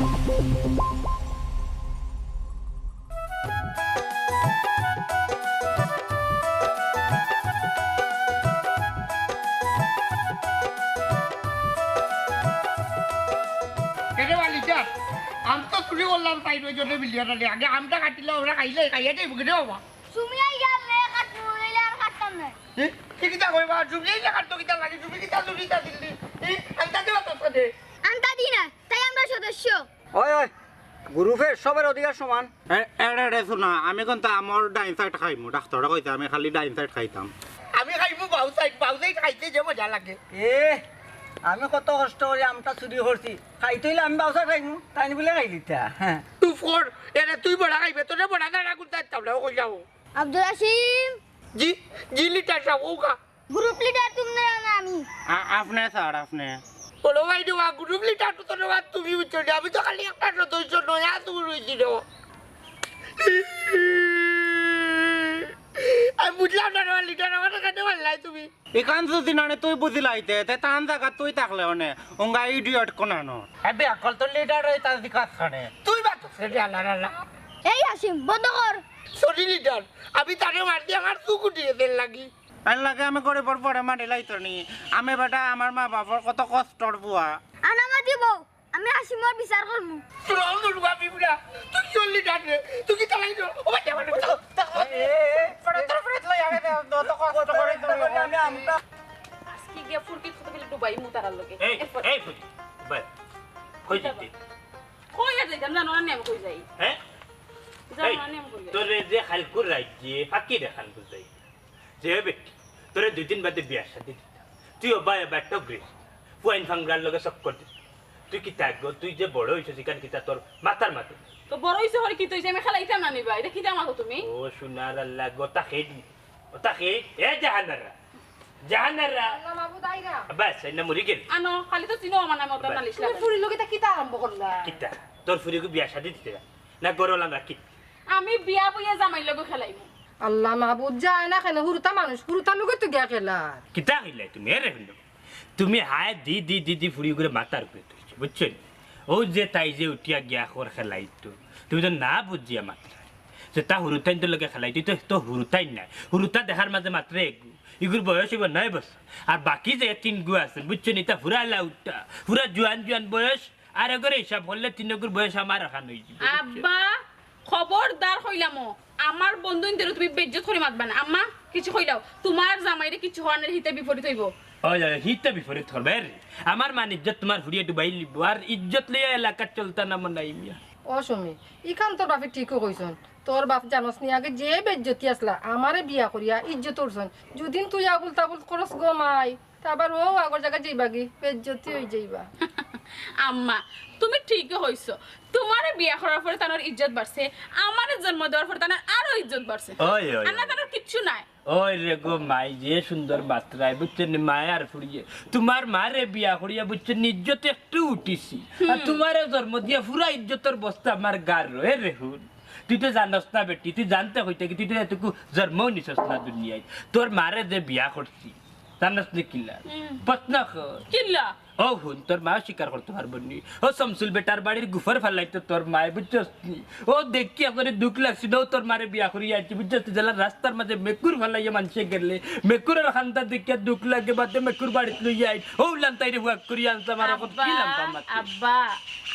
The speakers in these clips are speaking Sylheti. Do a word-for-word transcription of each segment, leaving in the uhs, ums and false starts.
কেনে বালি যা? আম তো চুরি করলাম, তাই নয় জনে মিলিয়া না। আগে আমটা কাটিলে ওরা খাইলে, খাইয়া যাইব কেনে বাবা? তুমি আই গেলে কাটবো, নাইলে আর কাটতাম না। এ, কি কিতা কইবা? তুমি এই জায়গার তো কিতা লাগে? তুমি কিতা চুরি তা দিলি? এ, আমি তাতে বাতাস করে। আন্তা দি না, তাই আমরা সদস্য। ওই, ওই, গ্রুপের সবার অধিকার সমান। এ, এড়ে, এড়ে, শোনা, আমি কিন্তু আমার ডাইন সাইড খাইমু। ডাক্তারে কইছে আমি খালি ডাইন সাইড খাইতাম। আমি খাইমু বাউ সাইড, বাউ সাইড খাইতে যে মজা লাগে। এ, আমি কত কষ্ট করি আমটা চুরি করছি। খাইতে হইলে আমি বাউ সাইড খাইমু, তাই নি বলে খাই দিতা। হ্যাঁ। চুপ কর, এরে তুই বড়া খাইবে, তোরে বড়া দাঁড়া করতে চাইতাম না, ও কই যাবো? আব্দুল হাসিম। জি, জি লিটার সাহেব, ও খা। গ্রুপ লিডার তুমি না, না আমি। আ-, আপনে স্যার, আপনে। বড় ভাই রে বা, গ্রুপ লিডার তো তোর বা তুমি বুঝছো না, আমি তো খালি একটা সদস্য নয়া শুরু হইছি রে। আমি বুঝলাম না রে বা, লিডার আমার কেনে মারলাই তুমি? ইখান যদি নানে তুই বুঝিলাইতে, তে তান জাগা তুই থাকলে অনে, উঙ্গা ইডিয়ট কোনানো। এ বেআক্কল তো লিডার হই তার বিকাশ খানে। তুই বা তো সেটা আল্লাহ আল্লাহ। এই হাসিম, বন্ধ কর। সরি লিডার, আমি তারে মারছি, আমার চুক উঠি গেছে লাগি। আর লাগে আমি গরিবর পরে মারি লাইতো নি। আমি বেটা আমার মা বাবার কত কষ্টর বুয়া। আনা মাতিব, আমি হাসিমর বিচার করমু। তোর অন্ধ ঢুকা বিবুড়া, তুই চললি ডাকলে, তুই কি তালাই ধর? ও বাচ্চা, বাচ্চা, বাচ্চা। এ, এ, এ, পড়ে, তোর পড়ে, তুই আগে দে, দে, দে, কষ্ট করে তুই। আমি আমটা আজকে গিয়া ফুরকিত কত বেলে ডুবাই মুতারার লগে। এই, এরপর এই ফুরকি, ভাই, কই যাইতে? কই আর যাইতাম, জানো না নি আমি কই যাই? হ্যাঁ? জানো এই, না নি আমি কই যাই? তোরে যে খালকুর রাজ্যে ফাঁকি দেখান বুঝাই। যে বেটি, তোরে দুই দিন বাদে বিয়া শাদি দিতাম। তুই ও ভাই, ও বেটা গৃহস্থ। ফুয়াইন ফাংরার লগে চক্কর দিবি। তুই কিতা গো, তুই যে বড় হইছস, ইখান কিতা তোর মাথার মাঝে? তো বড় হইছে হরে কিতা হইছে, আমি খেলাইতাম না নি ভাই, এটা কিতা মাতো তুমি? ও সোনার আল্লাহ গো, তা খেয়ে দি। ও তা খেয়ে, এ জাহানারা। জাহানারা। আল্লাহ মাবুদ, আই না। বাস, এই না মরি গেল। আনো, খালি তো চিনো আমার নামে ওটা বাস। নালিশ তুমি লাগে। ফুরির লগে তা কিতা আরম্ভ করলা? কিতা? তোর ফুরিকে বিয়া শাদি দিতে না? না গরলাম রাখি? আমি বিয়া বইয়া জামাইর লগে খেলাইমু। আল্লাহ মাবুদ, যায় না কেনে? হুরুতা মানুষ, হুরুতার লগে তো গিয়া খেলা। কিতা কইলাই তুমি? এরে হুনো। তুমি হায় দি দি দি দি ফুড়ি করে মাথার উপরে তুলছো, বুঝছো নি? ও যে তাই যে উঠিয়া গিয়া খর খেলাইতো, তুমি তো না বুঝিয়া মাত্র যে তা হুরুতাইন তো লগে খেলাইতো, তো, তো হুরুতাইন নাই। হুরুতা দেখার মাঝে মাত্র এক, ইগুর বয়স হইব নয় বছর। আর বাকি যে তিন গু আছে, বুঝছো নি? তা পুরা লাউটা, পুরা জুয়ান জুয়ান বয়স, আর এগরে হিসাব করলে তিন গুর বয়স আমার এখান হয়ে যাবে, বুঝছো? আব্বা, খবরদার কইলাম ও, আমার বন্ধু ইন্তরে তুমি বেইজ্জত করে মাতবা না। আম্মা, কিছু কইলাও, তোমার জামাইরে কিছু হওয়ানের হিতে বিপরীত হইব। ওই, ওই, হিতে বিপরীত করবে রে। আমার মান ইজ্জত তোমার ফুড়িয়ে ডুবাই লিব, আর ইজ্জত লইয়া এলাকা চলতা না মনাই মিয়া। ও সুমি, ইখান তোর বাপে ঠিকও কইছন। তোর বাপ জানোস নি আগে যে বেইজ্জতি আসলা, আমারে বিয়া করিয়া ইজ্জত উঠছন। যদিন তুই আবুল তাবুল করস গো মাই, তা আবার ও আগর জায়গা যাইবাগি, বেইজ্জতি হই যাইবা। আম্মা, তুমি ঠিকই কইছো। তোমারে বিয়া করার পরে তানোর ইজ্জত বাড়ছে, আমারে জন্ম দেওয়ার পরে তানোর আরো ইজ্জত বাড়ছে। ওই, ওই, আর না ওই। তানোর কিচ্ছু নাই। ওই রে গো মাই, যে সুন্দর মাত্রায়, বুঝছো নি, মায় আর ফুড়িয়ে। তোমার মারে বিয়া করিয়া, বুঝছো নি, ইজ্জত একটু উঠিছি। আর হুম। তোমারে জন্ম দিয়া পুরা ইজ্জতর বস্তা আমার গার রয়ে রে হুন। তুই তো জানস না বেটি, তুই জানতে কইতে কি, তুই তো এতটুকু জন্মও নিছস না দুনিয়ায়। তোর মারে যে বিয়া করছি, জানস নি কিলা? হুম। প্রশ্ন কর। কিলা? ও হুন, তোর মাও স্বীকার করতে পারবো নি। ও শামসুল বেটার বাড়ির গুফর ফালাইতো তোর মায়, বুঝছস নি? ও দেখি একবারে দুঃখ লাগছিল, ও তোর মারে বিয়া করিয়া আনছি, বুঝছস নি? যেলা রাস্তার মাঝে মেকুর ফালাইয়া মানষে গেলে, মেকুরর খান্দা দেখিয়া দুঃখ লাগে, বাদে মেকুর বাড়িত লইয়া আইন। ও লান্তাইরে হুয়াক করিয়া আনতাম, আর এখন কি আব্বা, লান্তা মাতে? আব্বা,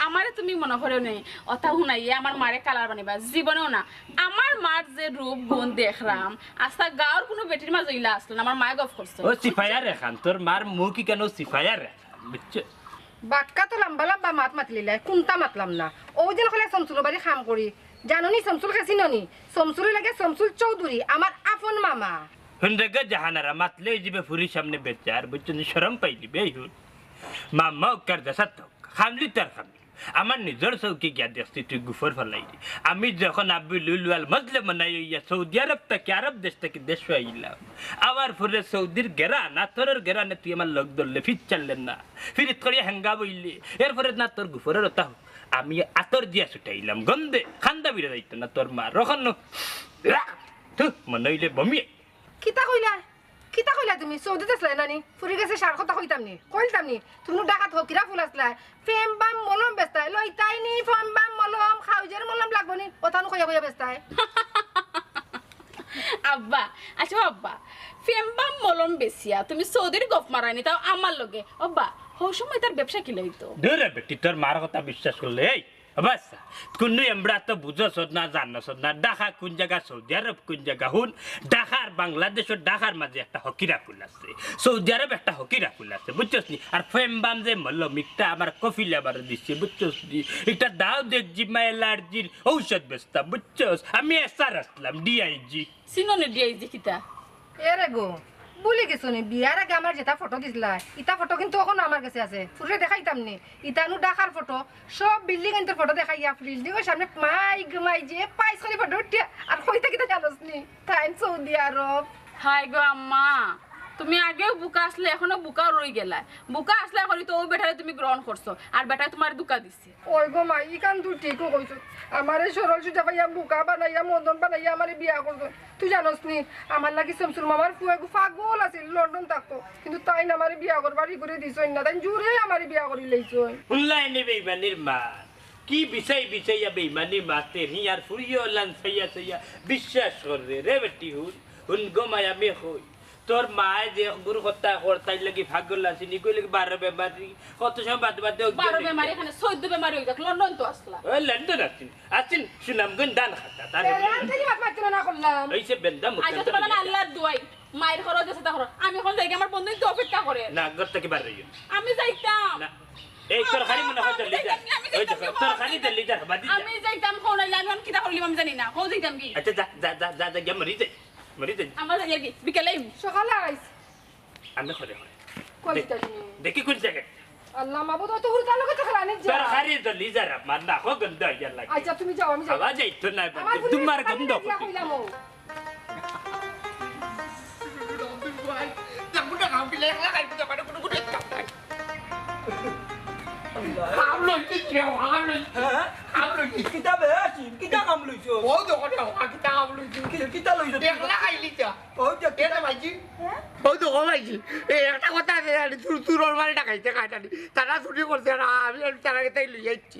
আমারে তুমি মনে করো নি, অতা হুনাইয়া আমার মারে কালার বানাইবা, জীবনেও না। আমার মার যে রূপ গুণ দেখরাম, আস্তা গাঁওর কোনো বেটির মাঝে ইলা আসলো না, আমার মায়ে গফ করছে। ও সিফায়ার এখান, তোর মার মুখ কেন সিফায়ার এখান, বুঝছো? বাক্কা তো লম্বা লম্বা মাত মাতলিলাই, কুন্তা মাতলাম না। ওই দিন কইলা শামসুল বাড়ি কাম করি, জানো নি শামসুল কে চিনো নি? শামসুল লাগে শামসুল চৌধুরী, আমার আপন মামা। হুন রে গো জাহানারা, মাতলে ওই যাবে ফুরির সামনে বেচার, বুঝছো নি? শরম পাইলি বে, এই হুন। মামা ওকার দেশাত হোক, খামলি তার খামলি। আমার নিজর চউখে গিয়া দেখছি তুই গুফর ফালাইলি। আমি যখন আব্বু লুলুয়াল মজলে মনাই হইয়া সৌদি আরব থাকি, আরব দেশ থাকি দেশ আইলাম, আমার ফুরে সৌদির গেরান, আতরর গেরানে তুই আমার লগ ধরলে, ফির ছাড়লে না, ফিরিত করিয়া হেঙ্গা বইলে, এরপরে না তোর গুফরের ওতা আমি আতর দিয়া ছুটাইলাম, গন্ধে খান্দা বিরে যাইতো না তোর মা, রখন থু, মনে হইলে বমি। কিতা কইলা? কিতা কইলা তুমি? সৌদিত আছলায় না নি? ফুরি গেছে সার কথা কইতাম নি? কইলতাম নি? তুমি ঢাকাত হকিরা ফুল আছলায়। ফেম বাম মলম বেচতায়। লইতায় নি ফেম বাম মলম, খাউজের মলম লাগবো নি? ওতানু কইয়া কইয়া বেচতায়। আব্বা, আচ্ছা আব্বা, ফেম বাম মলম বেচিয়া তুমি সৌদির গফ মারায় নি, তাও আমার লগে। আব্বা, হউ সময় তার ব্যবসা কিলা অইতো? দূর রে বেটি, তোর মার কথা বিশ্বাস করলে, এই, বাচ্চা, কুনু এমরা তো বুঝছস না, জানছস না, ঢাকা কুন জাগা, সৌদি আরব কুন জাগা। হুন, ঢাকার, বাংলাদেশর ঢাকার মাঝে একটা হকিরা ফুল আছে, সৌদি আরব একটা হকিরা ফুল আছে, বুঝছস নি? আর ফেম বাম যে মলম, একটা আমার কফিলে আমারে দিছে, বুঝছস নি? একটা দাও দেখ জিমা অ্যালার্জির ঔষধ বেচতাম, বুঝছস? আমি এসআর আছলাম, ডিআইজি। চিনো নি ডিআইজি কিতা? এরে গো, ভুলি গেছো নি? বিয়ার আগে আমার যেটা ফটো দিছলায়, ইটা ফটো কিন্তু অখনো আমার গেছে আছে। ফুরিরে দেখাইতাম নি? ইতানু ঢাকার ফটো, সব বিল্ডিং আনতর ফটো দেখাইয়া, বিল্ডিংর সামনে মাই গো মাই যে পাইছ খালি ফটো উঠিয়া, আর কইতা কিতা জানোস নি? তাইন সৌদি আরব। হায় গো আম্মা, তুমি আগেও বুকা আছলায়, অখনো বুকা রই গেলায়। বুকা আছলায় করি তো অউ বেটারে তুমি গ্রহণ করছো, আর বেটায় তুমারে ধুকা দিছে। ওই গো মাই, ইখান তুই ঠিকউ কইছস। আমারে সরল সুজা পাইয়া, বুকা বানাইয়া, মদন বানাইয়া আমারে বিয়া করছইন। তুই জানোস নি, আমার লাগি শামসুর মামার ফুয়া এগু পাগল আছিল, লন্ডন থাকতো, কিন্তু তাইন আমারে বিয়া করবার ই করি দিছইন না, তাইন জুরে আমারে বিয়া করি লইছইন। হুনলায় নি বেইমানির মাত, কি বিছাই বিছাইয়া বেইমানির মাত, তে হিয়ার ফুরিও লান চাইয়া চাইয়া বিশ্বাস কররে রে বেটি। হুন, হুন গো মাই, আমি কই, তোর মায় যে গুরু হত্যা কর, তাইর লাগি পাগল আছিল, ইগুর লাগি বারো বেমারি, কত সময় বাদে বাদে অজ্ঞান বারো অই বেমারি, যায়। এখানে চৌদ্দ বেমারি অই যাক, লন্ডন তো আছলা। ওই লন্ডন আছিল, আছিল সুনামগঞ্জ ধান খাতা, তার এ, আমি খালি মাত মাততে না করলাম। এই যে বেন্দা মুখ আচ্ছা, বেন্দা তোমার বেন্দা। আল্লাহর দোয়াই, মায়ের ঘরো যে সেটা করো। আমি অখন যাই, আমার বন্ধু তো অপেক্ষা করে। না, ঘর থাকি বার অইও। আমি যাইতাম। না, এই তরকারি মনে হয় আমি জলদি যা। যাইতাম, আমি ওই যাইতাম, দেখো, আমি তরকারি যাইতাম। জলদি যা, বাদ দি যা। আমি যাইতাম, কোন আইলে আমি অখন কিতা করলিম আমি জানি না। কোন যাইতাম কি? আচ্ছা, যা, যা, যা, যা, যা, গিয়া মরি যাই। মরি যাই। আমার যাই আর কি, বিকেলে আইমু। সকালে আইস। আমি করে, করে। কোন দে-, যাইতাম তুমি? দেখি কোন জায়গায়। আল্লাহ মাবুদ, অত হুরুতার লগে তো খেলা নেই যা। তরকারি জলদি যা রে, আমার নাকো গন্ধ অইয়া লাগে। আচ্ছা, তুমি যাও, আমি যাই। আবার যাইতো না, আমার ফুরির তোমার কাছে গন্ধ গিয়া করতে। কইলাম ও। কাম লইছি, কাম লইছি। হ্যাঁ? কাম লইছি। কিতা বে আছি? কিতা কাম লইছো? ও দোকানে হওয়া কিতা কাম লইছি? কি-, কিতা লইছো? একলা খাইলি চা। ও যে এ কিতা না ভাইজি। ও তো গো ভাইজি। এই একটা কথা আছে জানি, চুর, চুর ওর বাড়ি ডাকাইতে কাটানি। তারা চুরি করছে না, আমি, আমি তারা তাই লই যাচ্ছি।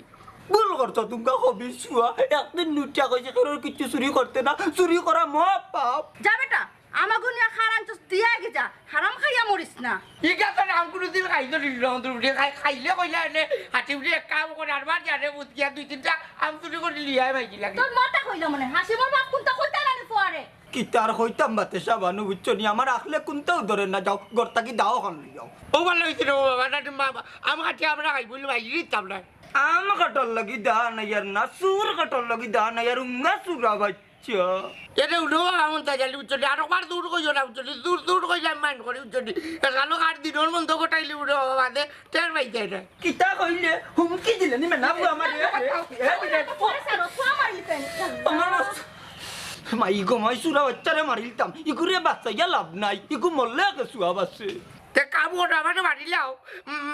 ভুল করছো তুমরা কবি শুয়া। একদিন নুটিয়া কইছে, "কেউর কিচ্ছু চুরি করতে না, চুরি করা মহাপাপ।" যা বেটা, আমাগো নিয়া খারান চুস দিয়া আগে যা, হারাম খাইয়া মরিস না। ইগা তো নাম কুনুদিন খাইতো নি, রং দুটি খাই, খাইলে কইলা এনে, হাতি উঠে এক কাম করে, আর বার জানে বুঝ গিয়া দুই তিনটা আম চুরি করে লিয়ায় ভাইজি লাগে। তোর মাথা কইলা মনে, হাসিমর বাপ কুনটা কইতা নানি ফুয়ারে? কিতার কইতাম বাতেশা বানু, বুঝছো নি? আমার আখলে কুনটাও ধরে না, যাও, ঘর থাকি দাও খান লই যাও। ও ভালা অইছে রে, ও বাবা, না, তুমি বাবা, আম কাটি আমরা খাই, বলি ভাই, দিতাম না। আম কাটার লাগি দা নাই আর না, চুর কাটার লাগি দা নাই আর উঙ্গা চুরা বাচ্চা। এরে উঠো বাবা, মন তাই জানি, বুঝছো নি? আর একবার দূর কইও না, বুঝছো নি? দূর, দূর কইলে আমি মাইন্ড করি, বুঝছো নি? এখানো কার দিনর মন্দ কটাইলি উঠো বাবা, দে, টের পাই যায় না। কিতা কইলে? হুমকি দিলে নি মেনা বুয়া আমারে? এ, এ, এ, পরে সারো, ফুয়া মারিলি কেন? আমার মাই গো মাই, চুরা বাচ্চারে মারিলতাম। ইগুরে বাঁচাইয়া লাভ নাই, ইগু মরলে আগে সুয়াব আছে। তে কাম করো, আমারে মারিলাও।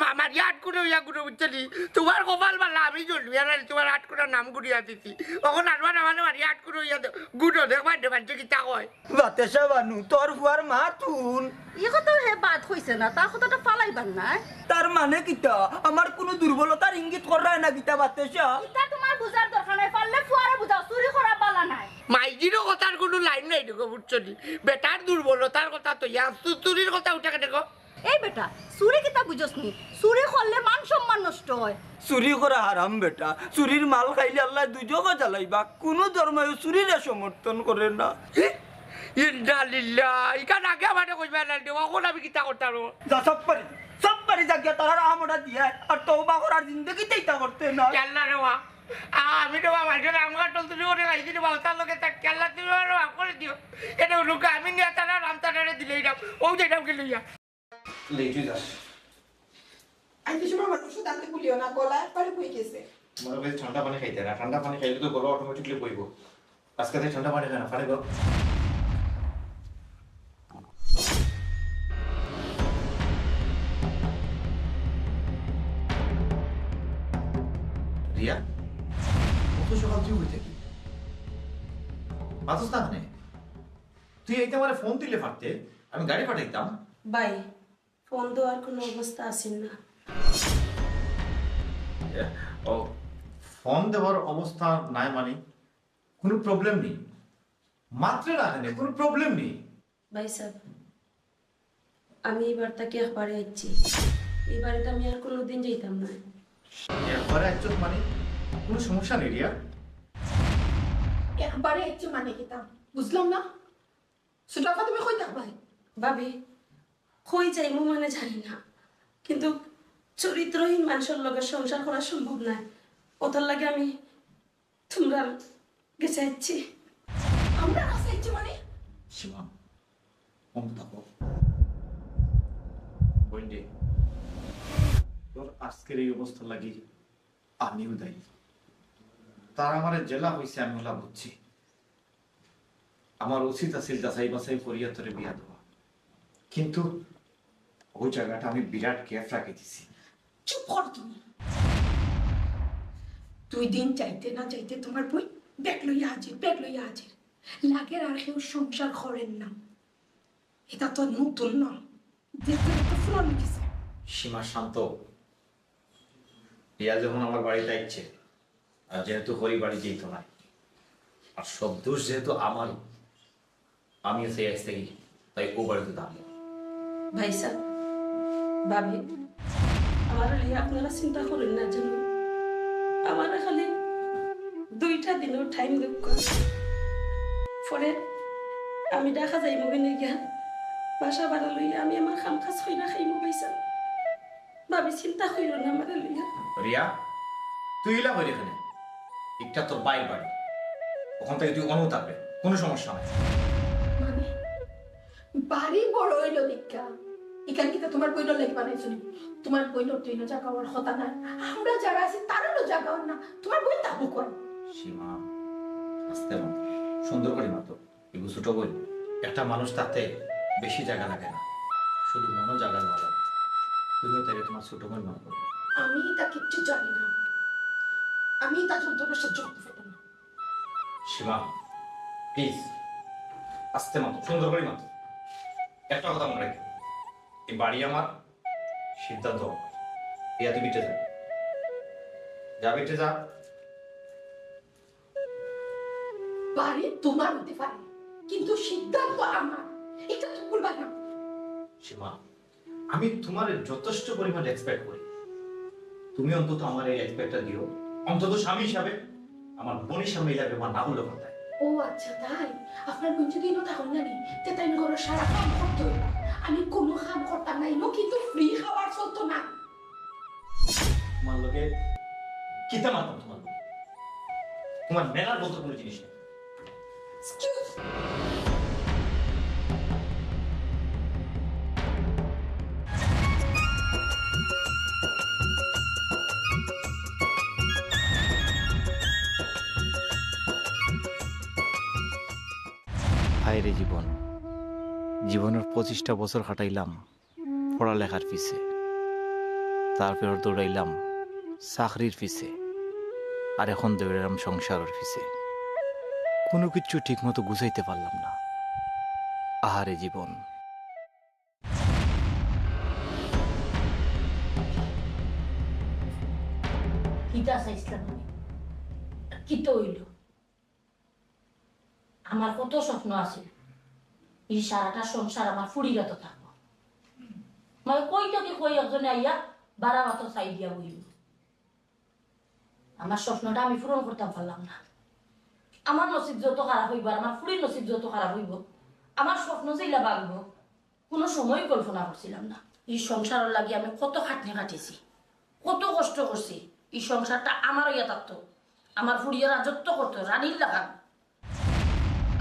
মা-, মারিয়া আটকুড়া অইয়া গুরু বুঝছো নি? তোমার কপাল ভালা, আমি জন্মিয়া নাই, তোমার আটকুড়ার নাম ঘুরিয়া দিছি। অখন আরবার আমারে মারিয়া আটকুড়া অইয়া দে-, গুরু দেখবা, দেখবা, যে কিতা কয়। বাতেশা বানু, তোর ফুয়ার মা তুন। ই কথা হে বাদ কইছে না, তার কথাটা ফালাইবার নাই। তার মানে কিতা? আমার কুনু দুর্বলতার ইঙ্গিত কররায় না কিতা বাতেশা? ইতা তোমার বুঝার দরকার নাই, পারলে ফুয়ারে বুঝাও, চুরি করা বালা নাই। মাইজিরও কথার কুনু লাইন নাই দেখো, বুঝছো নি? বেটার দুর্বলতার কথা তো ইয়া, চু-, চুরির কথা উঠে দেখো। এই বেটা, চুরি কিতা বুঝস নি? চুরি করলে মান সম্মান নষ্ট হয়। চুরি করা হারাম বেটা, চুরির মাল খাইলে আল্লায় দুজখো জ্বালাইবা। কুনু ধর্মে চুরিরে সমর্থন করে না। ইন্না লিল্লাহ, ইখান আগে আমারে কইবা না, দেওয়া কোন আমি কিতা করতাম? যা সব পারি, সব পারি যা গিয়া তারার আমটা দিয়া, আর তওবা করার জিন্দেগিতে ইতা করতে না। আল্লাহ রে বা, আ-, আমি রে বা, ভাইজন আমার টল তুলি করে খাইছি রে বা, তার লগে তার খেলা তুমি আমার মাফ করে দিও। এটা লোকে আমি নিয়ে তারা রাম তারারে দিলেই না, ও যেটাও কি লইয়া। লেট হয়ে যাস। আইতে সময় আমার ওষুধ আনতে ভুলিও না, গলা একবারে বই গেছে। মনে হয় ঠান্ডা পানি খাইতে না, ঠান্ডা পানি খাইলে তো গলা অটোমেটিকলি বইব। আজকে থেকে ঠান্ডা পানি খায় না, পানি গরম। রিয়া, অত সকাল তুই উঠে কি? মাতস না কেনে? তুই এইটা আমারে ফোন দিলে পারতে। আমি গাড়ি পাঠাইতাম। ভাই, ফোন দেওয়ার কোনো অবস্থা আছিল না। ও, ফোন দেওয়ার অবস্থা নাই মানে? কোনো প্রবলেম নেই, মাতরে না কেনে, কোনো প্রবলেম নেই। ভাই সাহেব, আমি এবার থাকি একবারে আইছি। এই বাড়িত আমি আর কোনোদিন যাইতাম না। একবারে আইছো মানে? কোনো সমস্যা নেই রিয়া। একবারে আইছো মানে কিতা? বুঝলাম না। ছোট আপা, তুমি কই থাকবায়? ভাবি, কই যাইমু মানে জানি না, কিন্তু চরিত্রহীন মানুষের লগে সংসার করা সম্ভব নায়। ওটার লাগে আমি তোমরার গেছে আইছি। আমরা কাছে আইছো মানে? সীমা, কম থাকো। বইন্ডে, তোর আজকের এই অবস্থা লাগি আমিও দায়ী। তারা আমারে যেলা কইছে আমি ওলা বুঝছি। আমার উচিত আছিল যাচাই বাছাই করিয়া তোরে বিয়া দেওয়া, কিন্তু ওই জায়গাটা আমি বিরাট গ্যাপ রাখি দিছি। চুপ কর তুমি। দুই দিন যাইতে না যাইতে তোমার বইন ব্যাগ লইয়া হাজির, ব্যাগ লইয়া হাজির। লাগের আর কেউ সংসার করেন না, এটা তো নতুন না, দেখতে দেখতে পুরান হয়ে গেছে। সীমা, শান্ত। রিয়া যখন আমার বাড়িত আইছে, আর যেহেতু হরি বাড়ি যেত না, আর সব দোষ যেহেতু আমারও, আমিও সেই আজ থেকে তাই ও বাড়িত থাকবো। ভাই সাহেব, ভাবি, আমারে লইয়া আপনারা চিন্তা করেন না যেন। আমারে খালি দুইটা দিনর টাইম দেউক্কা। পরে আমি ঢাকা যাইমু গিয়া, বাসা ভাড়া লইয়া আমি আমার কাম কাজ কইরা খাইমু ভাই সাহেব। ভাবি, চিন্তা করিও না আমারে লইয়া। রিয়া, তুই ইলা করি এখানে? একটা তোর বাইর বাড়ি, ওখান থেকে তুই অন্য থাকবে, কোনো সমস্যা নাই। মানে, বাড়ি বড় হইল দেখা, এখান থেকে তোমার বইনর লাগি বানাইছো নি? তোমার বইনর তো ইনো জাগা হওয়ার কথা না। আমরা যারা আছি তারও তো জাগা হওয়ার না। তোমার বইন থাকবো কই? সীমা, আস্তে মাত, সুন্দর করে মাতো। এগু ছোট বইন, একটা মানুষ থাকতে বেশি জায়গা লাগে না, শুধু মনও জায়গা দেওয়া লাগে। তুমিও তাই তোমার ছোট বইন মনে করো। আমি তা কিচ্ছু জানি না। আমি তা যন্ত্রণা সহ্য করতে পারবো না। সীমা, প্লিজ, আস্তে মাতো, সুন্দর করে মাতো। একটা কথা মনে রাখো, এই বাড়ি আমার, সিদ্ধান্ত আমার। রিয়া, তুই বেটে যা, যা বেটে যা। বাড়ি তোমার হতে পারে, কিন্তু সিদ্ধান্ত আমার। এটা তো ভুলবা না। সীমা, আমি তোমার যথেষ্ট পরিমাণ রেসপেক্ট করি, তুমি অন্তত আমার এই রেসপেক্টটা দিও, অন্তত স্বামী হিসাবে। আমার বোনের সামনে এই ব্যাপার না বললে পারতায়। ও আচ্ছা, তাই? আপনার বোন যদি ইনো থাকইন না নি, তে তাইন ঘরর সারা কাম করতে হইব। আমি কোনো কাম করতাম না, ইনো কিন্তু ফ্রি খাবার চলতো না। তোমার লগে কিতা মাততাম তোমার লগে? তোমার ম্যানার বলতে কোনো জিনিস নেই। এক্সকিউজ। হায় রে জীবন, জীবনর পঁচিশটা বছর কাটাইলাম পড়ালেখার পিছে, তারপর দৌড়াইলাম চাকরির পিছে, আর এখন দৌড়াইলাম সংসারর পিছে। কোনো কিচ্ছু ঠিকমতো গুছাইতে পারলাম না। আহারে জীবন। কিতা চাইছিলাম আমি? কিতা হইল? আমার কত স্বপ্ন আছিল, এই সারাটা সংসার আমার ফুড়ির আতো থাকবো। মানে কই থাকি কই একজনে আইয়া বারা মাত্র চাই দিয়া বইব। আমার স্বপ্নটা আমি পূরণ করতাম পারলাম না। আমার নসিব যত খারাপ হইব আর আমার ফুড়ির নসিব যত খারাপ হইব, আমার স্বপ্ন যেইলা ভাঙব, কোনো সময় কল্পনা করছিলাম না। এই সংসারর লাগি আমি কত খাটনি কাটিছি, কত কষ্ট করছি। এই সংসারটা আমার হইয়া থাকতো, আমার ফুড়িয়ে রাজত্ব করতো রানীর লাখান।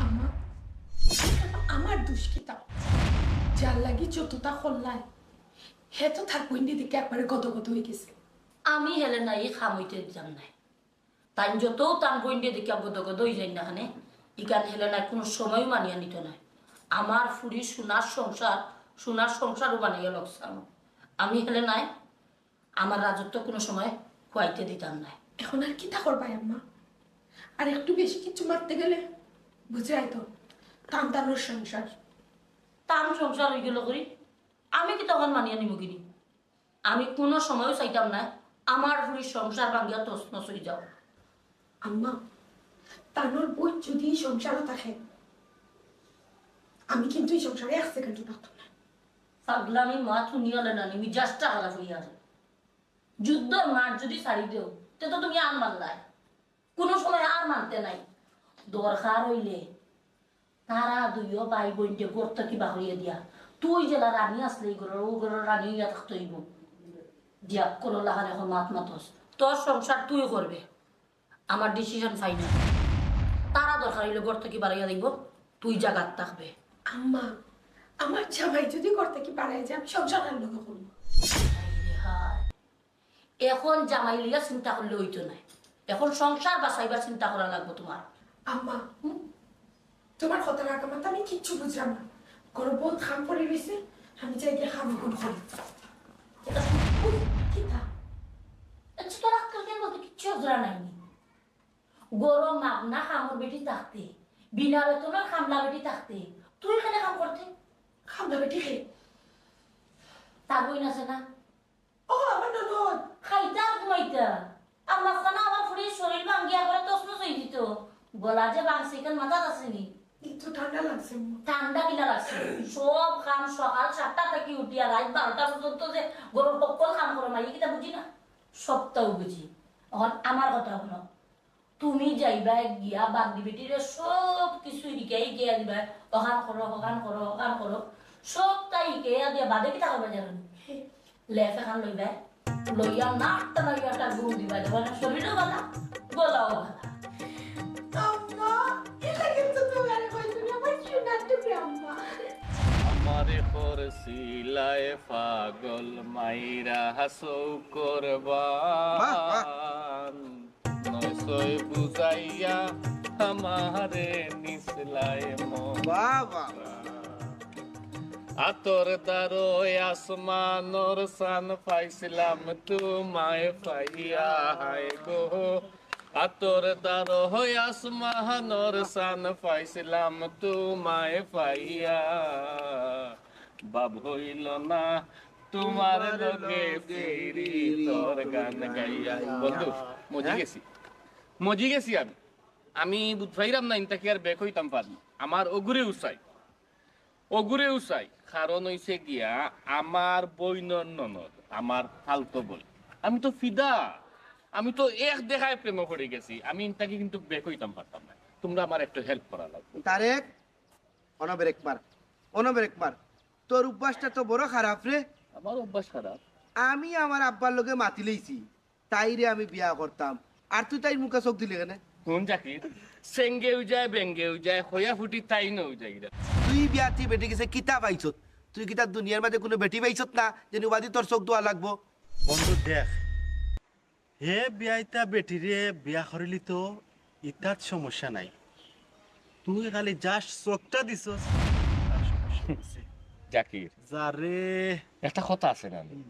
আম্মা, আমার দোষ কিতা? যার লাগি যতটা করলাই, হে তো তার বইনরে দেখি একবারে গদগদ হয়ে গেছে। আমি হেলেনায় ই কাম হইতে দিতাম নায়। তাইন যত তান বইনরে দেখিয়া গদগদ হই যাইন না কেনে, ইখান হেলেনায় কোনো সময় মানিয়া নিত নায়। আমার ফুড়ি সোনার সংসার, সোনার সংসারও বানাইয়া লকছানো। আমি হেলেনায় আমার রাজত্ব কোনো সময় খুয়াইতে দিতাম নায়। এখন আর কিতা করবায় আম্মা? আর একটু বেশি কিছু মারতে গেলে বুঝরায় তো, তান তানোর সংসার। তান সংসার অইগেলো করি, আমি কিতা অখন মানিয়া নিমু কিনি? আমি কুনু সময়ও চাইতাম না আমার ফুড়ির সংসার ভাঙ্গিয়া তছনছ অইযাউক। আম্মা, তানর বইন যুদি ই সংসারো থাকে, আমি কিন্তু ই সংসারে এক সেকেন্ডও থাকতাম না। পাগলামি মাত হুনিয়া অইলে নানি, মিজাজটা খারাপ অইযার। যুদ্ধর মাঠ যুদি ছাড়ি দেও, তে তো তুমি আর মানলায়। কুনু সময় আর মানতে নায়। দরকার অইলে তারা দুইও ভাই-বইনরে ঘর থাকি বারইয়া দিয়া, তুই যেলা রানী আছলে ই ঘরর, অউ ঘরর রানী অইয়া থাকতে অইবো। দিয়া, কুনু লাখান অখন মাত মাতস। তোর সংসার তুই করবে। আমার decision final। তারা দরকার অইলে ঘর থাকি বারইয়া যাইবো, তুই জাগাত থাকবে। আম্মা, আমার জামাই যুদি ঘর থাকি বারইয়া যায়, আমি সংসার কার লগে করমু? হায় রে হায়। অখন জামাই লইয়া চিন্তা করলে অইতো নায়, অখন সংসার বাচাইবার চিন্তা করা লাগবো তুমার। আম্মা, হুম? তুমার কথার আগামাথা আমি কিচ্ছু বুঝরাম না। ঘরো বউত কাম পড়ি রইছে, আমি যাই গিয়া কাম অগুন করি। কিতা? আচ্ছা, তোর আক্কেল জ্ঞান বলতে কিচ্ছু বুঝরা নাইনি। ঘরো মাগনা কামর বেটি থাকতে, বিনা বেতনর কামলা বেটি থাকতে, তুই কেনে কাম করতে? কামলা বেটি কে? তার বইন আছে না? ও, আমার ননদ। খাইতা আর ঘুমাইতা। আর মাঝখানো আমার ফুড়ির শরীর ভাঙ্গিয়া করে তছনছ অই দিত। গলা যে ভাঙছে, ইখান মাথাত আছেনি? একটু ঠান্ডা লাগছে, আম্মা। ঠান্ডা কিলা লাগছে? সব কাম সকাল সাতটা থাকি উঠিয়া রাইত বারোটা পর্যন্ত যে ঘরর হক্কল কাম করে মাইয়ে কিতা বুঝি না? সবতাউ বুঝি। অখন আমার কথা হুনো। তুমি যাইবায় গিয়া বান্দি বেটিরে সব কিছু হিকাই হিকাইয়া দিবায়, অখান করো, অখান করো, অখান করো, সবতা হিকাইয়া দিয়া বাদে কিতা করবায় জানো নি? লেফ এখান লইবায়, লইয়া নাক টানাইয়া একটা ঘুম দিবায়, দেখবায় শরীরও ভালা, গলাও ভালা। আম্মা, ইটা কিন্তু তুমারে কইছি না, আমার সোনার টুকরা আম্মা। আমারে করছিলায় পাগল মাইরা হাসৌ করবা। বাহ, বাহ। নয় ছয় বুঝাইয়া আমারে নিছলায় মন। বাহ, বাহ, বাহ। আতর দারো আসমানর চান পাইছিলাম তোমায় পাইয়া হায় গো। আতর দারো আসমানর চান পাইছিলাম তোমায় পাইয়া। ভাব হইল না তোমার লগে ফিরি তোর গান গাইয়া। বন্ধু, মজি গেছি। মজি গেছি আমি। আমি বুঝ পাইরাম না, ইনতা কি আর বেক অইতাম পারি? আমার অগুরে উসাই, অগুরে উসাই। কারণ অইছে গিয়া আমার বইনর ননদ, আমার ফালতো বইন। আমি তো ফিদা, আমি তো এক দেখায় প্রেমো পড়ি গেছি। আমি ইনতাকি কিন্তু বেক অইতাম পারতাম না। তুমরা আমার একটু help করা লাগবো। তারেক, অনো ব্রেক মার, অনো ব্রেক মার। তোর অভ্যাসটা তো বড় খারাপ রে। আমার অভ্যাস খারাপ? আমি আমার আব্বার লগে মাতি লইছি, তাইরে আমি বিয়া করতাম, আর তুই তাইর মুখে চোখ দিলি কেনে? হুন জাকির, সেঙ্গেও যায়, বেঙ্গেও যায়, হইয়া ফুটি তাই নও যাই রে। তুই বিয়াতি বেটি গেছে কিতা পাইছত? তুই কিতা দুনিয়ার মাঝে কুনু বেটি পাইছত না যে নুবাদি তোর চোখ দোয়া লাগবো? বন্ধু দেখ, হে বিয়াইতা বেটিরে বিয়া করিলি তো ইতাত সমস্যা নাই। তুই খালি just চোখটা দিছস, তার সমস্যা হইছে। জাকির, যা রে। একটা কথা আছে না? হুম।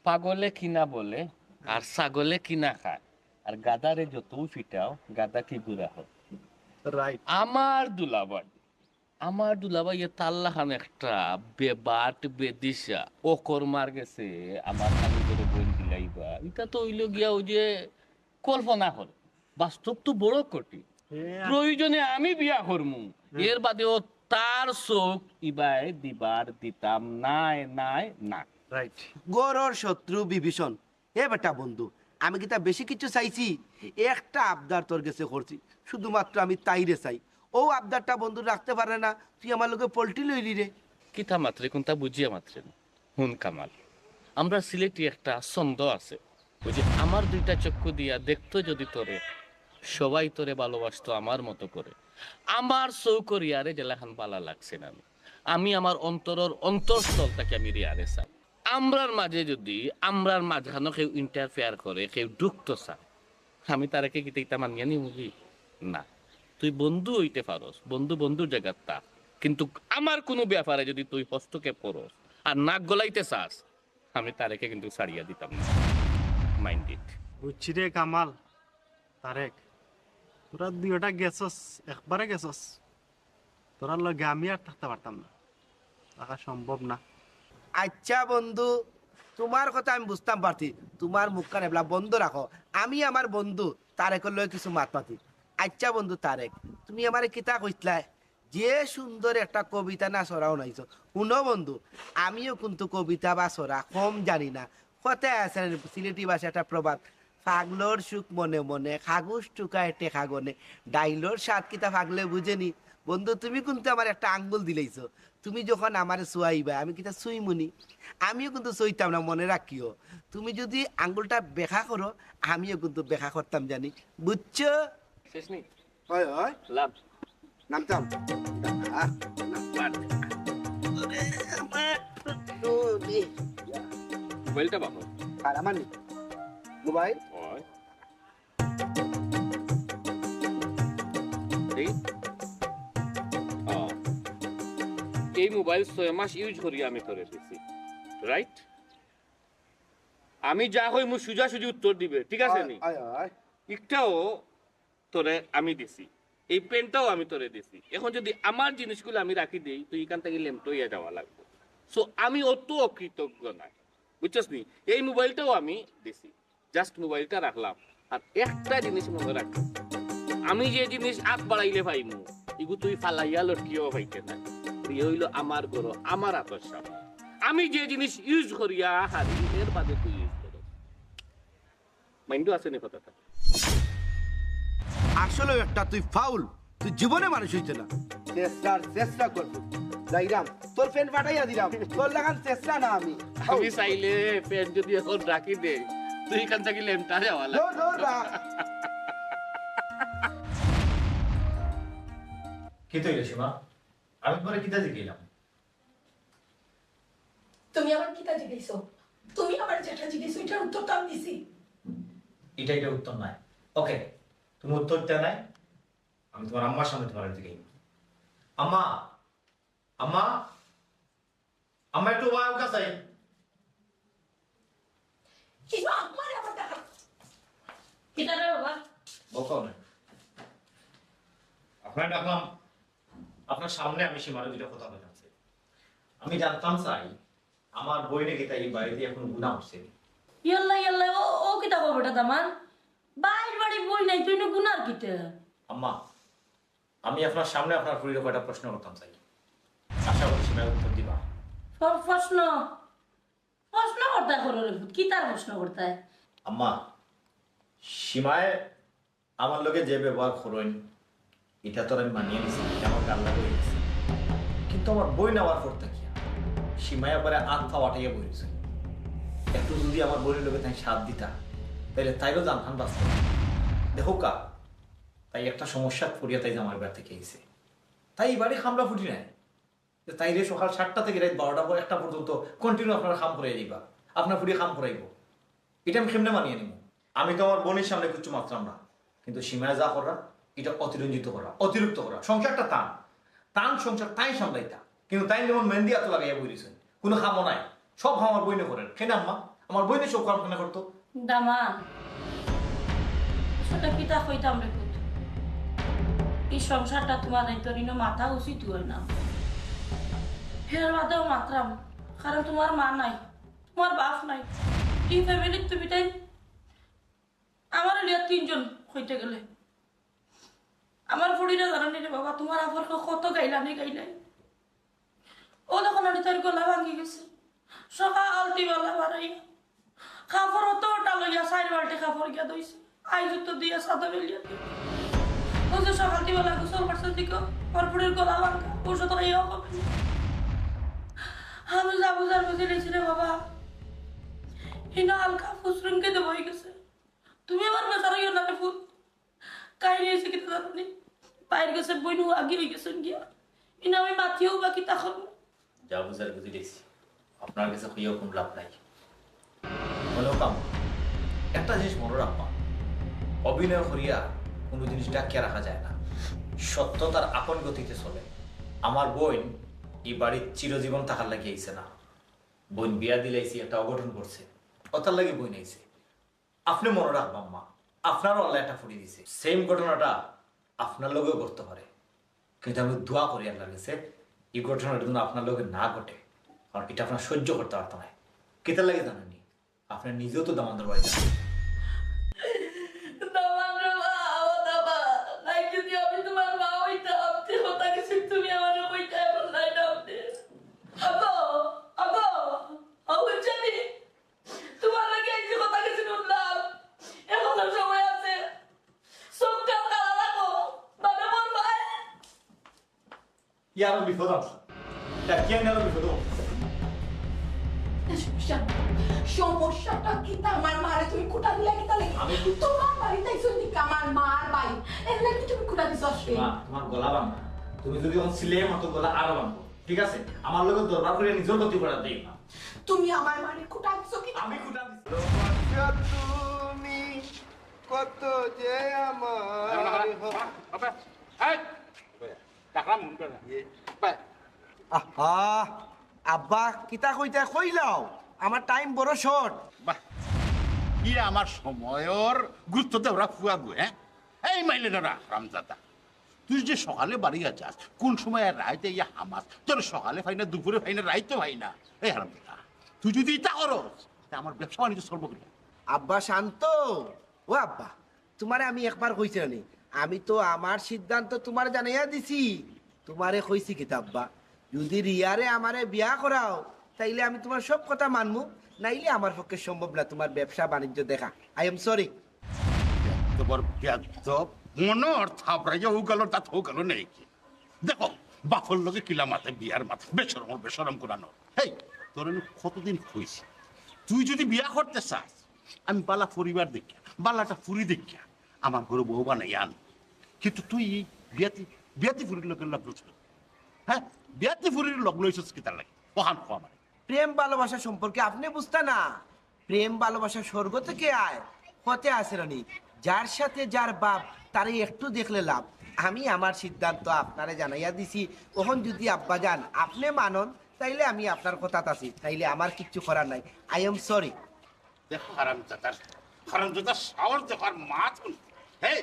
পাগলে কি না বলে, আর ছাগলে কি না খায়, আর গাধারে যতউ ফিটাও, গাধা কি গুড়া হয়। Right। আমার দুলাভাই, আমার দুলাভাই এ তার লাখান একটা বেবাট বেদিশা, অকর্মার গেছে আমার খালি করে বইন দিলাইবা। ইটা তো অইল গিয়া ওই যে কল্পনা করে, বাস্তব তো বড় কঠিন। হ্যাঁ। প্রয়োজনে আমি বিয়া করমু, হ্যাঁ। এর বাদেও তার চোখ ইবায় দিবার দিতাম নায়, নায়, নায়। Right। গরর শত্রু বিভীষণ। এ বেটা বন্ধু, আমি কিতা বেশি কিছু চাইছি? একটা আবদার তোর গেছে করছি, শুধুমাত্র আমি তাইরে চাই। ও আবদারটা বন্ধু রাখতে পারে না, তুই আমার লগে পল্টি লইলি রে। কিতা মাতরে, কুনতা বুঝিয়া মাতরে না। হুন কামাল, আমরা সিলেটি একটা ছন্দ আছে, ওই যে, "আমার দুইটা চক্ষু দিয়া দেখতো যদি তোরে, সবাই তোরে ভালোবাসতো আমার মতো করে। আমার চৌকরিয়ারে যেলাখান বালা লাগছে না আমি, আমি আমার অন্তরর অন্তঃস্থল থাকি আমি রিয়ারে চাই।" আমরার মাঝে যদি আমরার মাঝখানো কেউ interfere করে, কেউ ঢুকতো চায়, আমি তারেকে কিতা ইতা মানিয়া নিমুগি? না। তুই বন্ধু অইতে পারস, বন্ধু বন্ধুর জাগাত থাক, কিন্তু আমার কুনু ব্যাপারে যদি তুই হস্তক্ষেপ করস আর নাক গলাইতে চাস, আমি তারেকে কিন্তু ছাড়িয়া দিতাম না। Mind it। বুঝছি রে কামাল, তারেক, তোরা দুইওটা গেছস, একবারে গেছস। তোরার লগে আমি আর থাকতে পারতাম না। রাখা সম্ভব না। আচ্ছা বন্ধু, তুমার কথা আমি বুঝতাম পারছি, তুমার মুখখান এবলা বন্ধ রাখো। আমি আমার বন্ধু তারেকর লগে কিছু মাত মাতি। আচ্ছা বন্ধু তারেক, তুমি আমারে কিতা কইতলায়? যে সুন্দর একটা কবিতা না ছড়া হুনাইছো। হুনো বন্ধু, আমিও কিন্তু কবিতা বা ছড়া কম জানি না। কথায় আছে না, সিলেটি ভাষায় একটা প্রবাদ, "পাগলর সুখ মনে মনে, কাগজ টুকায় টেকা গনে, ডাইলর স্বাদ কিতা পাগলে বুঝেনি।" বন্ধু, তুমি কিন্তু আমারে একটা আঙ্গুল দিলাইছো। তুমি যখন আমারে ছুয়াইবা, আমি কিতা ছুইমুনি? আমিও কিন্তু ছুইতাম না, মনে রাখিও। তুমি যদি আঙ্গুলটা বেঁকা করো, আমিও কিন্তু বেঁকা করতাম জানি, বুঝছো? শেষ নেই। হয় হয়, লাভ। নামতাম। আহ, মোবাইলটা বাবা। আর আমার নেই মোবাইল। ওই। এই? আহ, এই মোবাইল ছয় মাস ইউজ করি আমি তোরে দিছি, রাইট? আমি যা কইমু সুজাসুজি উত্তর দিবে, ঠিক আছে নি? আয়, আয়। একটাও তোরে আমি দিছি, এই পেনটাও আমি তোরে দিছি। এখন যদি আমার জিনিসগুলো আমি রাখি দেই, তুই এখান থেকে লেমটা হইয়া যাওয়া লাগবে। সো আমি অত অকৃতজ্ঞ নাই, বুঝছস নি? এই মোবাইলটাও আমি দিছি, জাস্ট মোবাইলটা রাখলাম। আর একটা জিনিস মনে রাখ, আমি যে জিনিস আত বাড়াইলে পাইমু, ইগু তুই ফালাইয়া লটকিও পাইতে না। ইয়ে হইলো আমার ঘর, আমার আতর সামনে। আমি যে জিনিস ইউজ করিয়া হারি, এর বাদে তুই ইউজ করো। মাইন্ডও আছে নি কথাটা? আসলেও একটা তুই ফাউল, তুই জীবনে মানুষ হইতে না। চেষ্টার চেষ্টা করবি, যাইরাম, তোর পেন ফাটাইয়া দিলাম, তোর লাগান চেষ্টা না আমি। আমি চাইলে পেন যদি এখন রাখি দেই, তুই এখান থেকে লেমটা যাওয়া No, লাগবে। no, না। কি তৈরি সীমা? আমি তোমার কিতা জিজ্ঞাসলাম? তুমি আমার কিতা জিজ্ঞাসো? তুমি আমার যেটা জিজ্ঞাসো, এটার উত্তর তো আমি দিছি। এটা এটা উত্তর নাই। ওকে, তুমি উত্তর দেও নাই। আমি তোমার আম্মার সামনে তোমার দিকে। আম্মা, আম্মা, আম্মা, একটু ওয়াও কাছে। কি গো, আমারে আবার ডাকা? কিতা রে বাবা? বকাও না। আপনার ডাকলাম, আপনার সামনে আমি সীমারে দুইটা কথা বলতে চাই। আমি জানতাম চাই, আমার বইনে কিতা এই বাড়িতে এখন গুণা হচ্ছে। ইয়াল্লা, ইয়াল্লা, ও, ও কিতা খবরটা দামান? বাইর বাড়ি বই নাই, তুই না গুনার কিতা? আম্মা, আমি আপনার সামনে আপনার ফুরিরে কয়টা প্রশ্ন করতাম চাই, আশা করি সীমায় উত্তর দিবা। প্র-, প্রশ্ন? প্রশ্ন করতায় করো রে পুত, কিতার প্রশ্ন করতায়? আম্মা, সীমায় আমার লগে যে ব্যবহার করইন, এটা তো আমি মানিয়া নিছি, এটা আমার গাল লাগা হয়ে গেছে। কিন্তু আমার বইন আওয়ার পর থাকিয়া সীমায় একবারে আত পা আটাইয়া বই রইছে। একটু যদি আমার বইনের লগে তাই সাথ দিতা, তাইলে তাইরও জানখান বাঁচত। দেখো কা, তাই একটা সমস্যা পড়িয়া তাই যে আমার বাড়ি থেকে আইছে। তাই এই বাড়ি খামড়া ফুটি নাই। যে তাইরে সকাল সাতটা থেকে রাত বারোটা পর একটা পর্যন্ত কন্টিনিউ আপনারা কাম করাই দিবা, আপনার ফুড়ি কাম করাইব, এটা আমি কেমনে মানিয়ে নিব? আমি তো আমার বোনের সামনে কিচ্ছু মাতলাম না, কিন্তু সীমায় যা করা, এটা অতিরঞ্জিত করা, অতিরিক্ত করা। সংসারটা তান, তান সংসার তাই সামলাইতা, কিন্তু তাই যেমন মেহেন্দি এত লাগাইয়া বই রইছেন, কোনো কামও নাই, সব আমার বইনে করেন। কেন আম্মা, আমার বইনে সব কাম কেন করতো? দামান, আসলে কিতা কইতাম রে পুত, এই সংসারটা তোমার নাই, তোর ইনো মাথা উচিত হয় না। ফের বাদেও মাতরাম, কারণ তোমার মা নাই, তোমার বাপ নাই, এই ফ্যামিলির তুমি তাই আমার লিয়া তিনজন হইতে গেলে। আমার ফুড়িরা জানো নি রে বাবা, তোমার আফরকে কত গাইলানি গাইলাই। ও দেখো না, তার গলা ভাঙি গেছে। সকাল তিবেলা বাড়াইয়া কাপড় অতটা লইয়া চাইর বালতি কাপড় গিয়া ধইছে। আইজ তো দিয়া সাদা বেলিয়া দিয়া। ও যে সকাল তিবেলা গোসল করছে দিকে, আমার ফুড়ির গলা ভাঙা, ঔষধ খাইয়াও কমে না। আমি যা বুঝার বুঝি নিছি রে বাবা। হিনা হালকা ফুসরুম কেঁদে বই গেছে। তুমি আমার বেচারা ইয়ে না রে ফুত। কাহিনী হয়েছে কিতা জানো নি? বাইর গেছে বইনু আগে হয়ে গেছেন গিয়া। ইনা আমি মাতিও বা কিতা করবো? যা বুঝার বুঝি দিছি, আপনার কাছে কইয়াও কোনো লাভ নাই। হলেও কাম, একটা জিনিস মনে রাখবা, অভিনয় করিয়া কোনো জিনিস ডাকিয়া রাখা যায় না। সত্য তার আপন গতিতে চলে। আমার বইন এই বাড়ির চিরজীবন থাকার লাগি আইছে না। বইন বিয়া দিলাইছি, একটা অঘটন করছে, ওটার লাগি বইন আইছে। আপনি মনে রাখবা আম্মা, আপনারও আল্লাহ একটা ফুড়ি দিছে। সেম ঘটনাটা আপনার লগেও ঘটতে পারে, কিন্তু আমি দোয়া করি আল্লাহর কাছে এই ঘটনাটা যেন আপনার লগে না ঘটে, কারণ এটা আপনার সহ্য করতে পারতো না। কিতার লাগি জানেননি? আপনি নিজেও তো দামান্দর বাড়িতে আছেন। দামান রে বা, ও দামান, নাই যদি আমি তোমার মা হইতাম, তে কথা কিছু তুমি আমারে কইতায় পারলাই না আপনি। আগো, আগো, ও বুঝছনি? তোমার লগে এই যে কথা কিছু শুনলাম, এখনো সময় আছে। চোখ কান কালা রাখো, মানে মোর ভাই। ইয়ার বিপদ আছে। তা কি আর বিপদ? সমস্যা, সমস্যাটা কিতা? আমার মারে তুমি খুটা দিলা কিতা লাগি? আমি তো তোমার বাড়িত আইছো নি, আমার মার বাড়ি, এর লাগি তুমি খুটা দিছো আজকে? মা, তোমার গলা ভাঙা। তুমি যদি এখন সিলে মতো গলা আরো ভাঙবো, ঠিক আছে? আমার লগে দরবার করে নিজের ক্ষতি করার দেই না। তুমি আমার মারে খুটা দিছো কি? আমি খুটা দিছি। ভালোবাসা তুমি কত যে আমার। এই, টাকরা মন করে না। ইয়ে। বাহ। আহা, আব্বা, কিতা কইতা কইলাও? আমার টাইম বড় শর্ট। বাহ, কি আমার সময়র গুরুত্ব দেওরা ফুয়া গো, হ্যাঁ? এই মাইলে না হারামজাদা, তুই যে সকালে বাড়ি যাস, কোন সময় আর রাইতে ইয়া হামাস? তোর সকালে পাই না, দুপুরে পাই না, রাইতে পাই না। এই হারামজাদা, তুই যদি ইতা করস, তে আমার ব্যবসা বাণিজ্য চলবো কিনা? আব্বা শান্ত, ও আব্বা, তোমারে আমি একবার কইছি না নি, আমি তো আমার সিদ্ধান্ত তোমারে জানাইয়া দিছি। তোমারে কইছি কিতা আব্বা, যদি রিয়ারে আমারে বিয়া করাও, তাইলে আমি তোমার সব কথা মানমু, নাইলে আমার পক্ষে সম্ভব না তোমার ব্যবসা বাণিজ্য দেখা। I am sorry। তোমার বেয়াদব, মনর থাপড়াইয়া হৌগালো, তাত হৌগালো নেই কি? দেখো, বাপর লগে কিলা মাতে, বিয়ার মাতে, বেশরম, বেশরম কুনানো। হেই, তোর আমি কতদিন কইছি, তুই যদি বিয়া করতে চাস, আমি বালা পরিবার দেখিয়া, বালাটা ফুরি দেখিয়া, আমার ঘরে বউ বানাই আন। কিন্তু তুই এই বিয়াতি, বিয়াতি ফুরির লগে লগ লইছস। হ্যাঁ, বিয়াতি ফুরির লগ লইছস কিতার লাগি? অখান ক আমারে। প্রেম ভালোবাসা সম্পর্কে আপনি বুঝতা না। প্রেম ভালোবাসা স্বর্গ থেকে আয়, হতে আসে রানী। যার সাথে যার বাপ, তারে একটু দেখলে লাভ। আমি আমার সিদ্ধান্ত আপনারে জানাইয়া দিছি। অখন যদি আব্বা যান, আপনি মানন, তাইলে আমি আপনার কথাত আছি, তাইলে আমার কিচ্ছু করার নাই। I am sorry। দেখো হারামজাদার, হারামজাদার সাহস দেখো, আর মাত কোন। হে,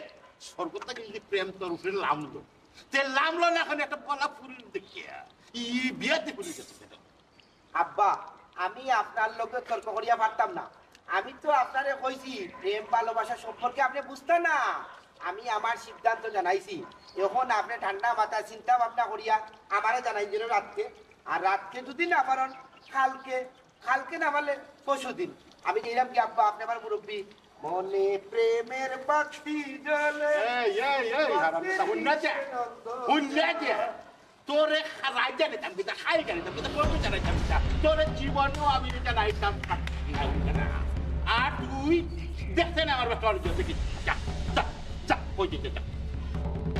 স্বর্গ থেকে যদি প্রেম তোর উপরে লামলো, তে লামলো না এখন একটা বালা ফুরির দেখিয়া। ই বিয়াতি ফুরির গেছে কেন? আব্বা, আমি আপনার লগে তর্ক করিয়া পারতাম না। আমি তো আপনারে কইছি, প্রেম ভালোবাসা সম্পর্কে আপনি বুঝতা না। আমি আমার সিদ্ধান্ত জানাইছি। এখন আপনি ঠান্ডা মাথায় চিন্তা ভাবনা করিয়া আমারে জানাই দিন রাতকে। আর রাতকে যদি না পারন, কালকে, কালকে না পারলে পরশু দিন। আমি যাইরাম কি আব্বা, আপনি আমার মুরব্বি। মনে প্রেমের বাতি জ্বলে। এই, এই, এই, হারামজাদা, হুন না যে, হুন না যে। তোরে খা-, রাইত জানিতাম কিতা, খাই জানিতাম কিতা, বন্ধু জানাইতাম কিতা। তোরে জীবনেও আমি জানাইতাম না। আর তুই দেখতে না আমার বাচ্চা অনেক দেখি। যা, যা, যা, ওই যে, যা, যা।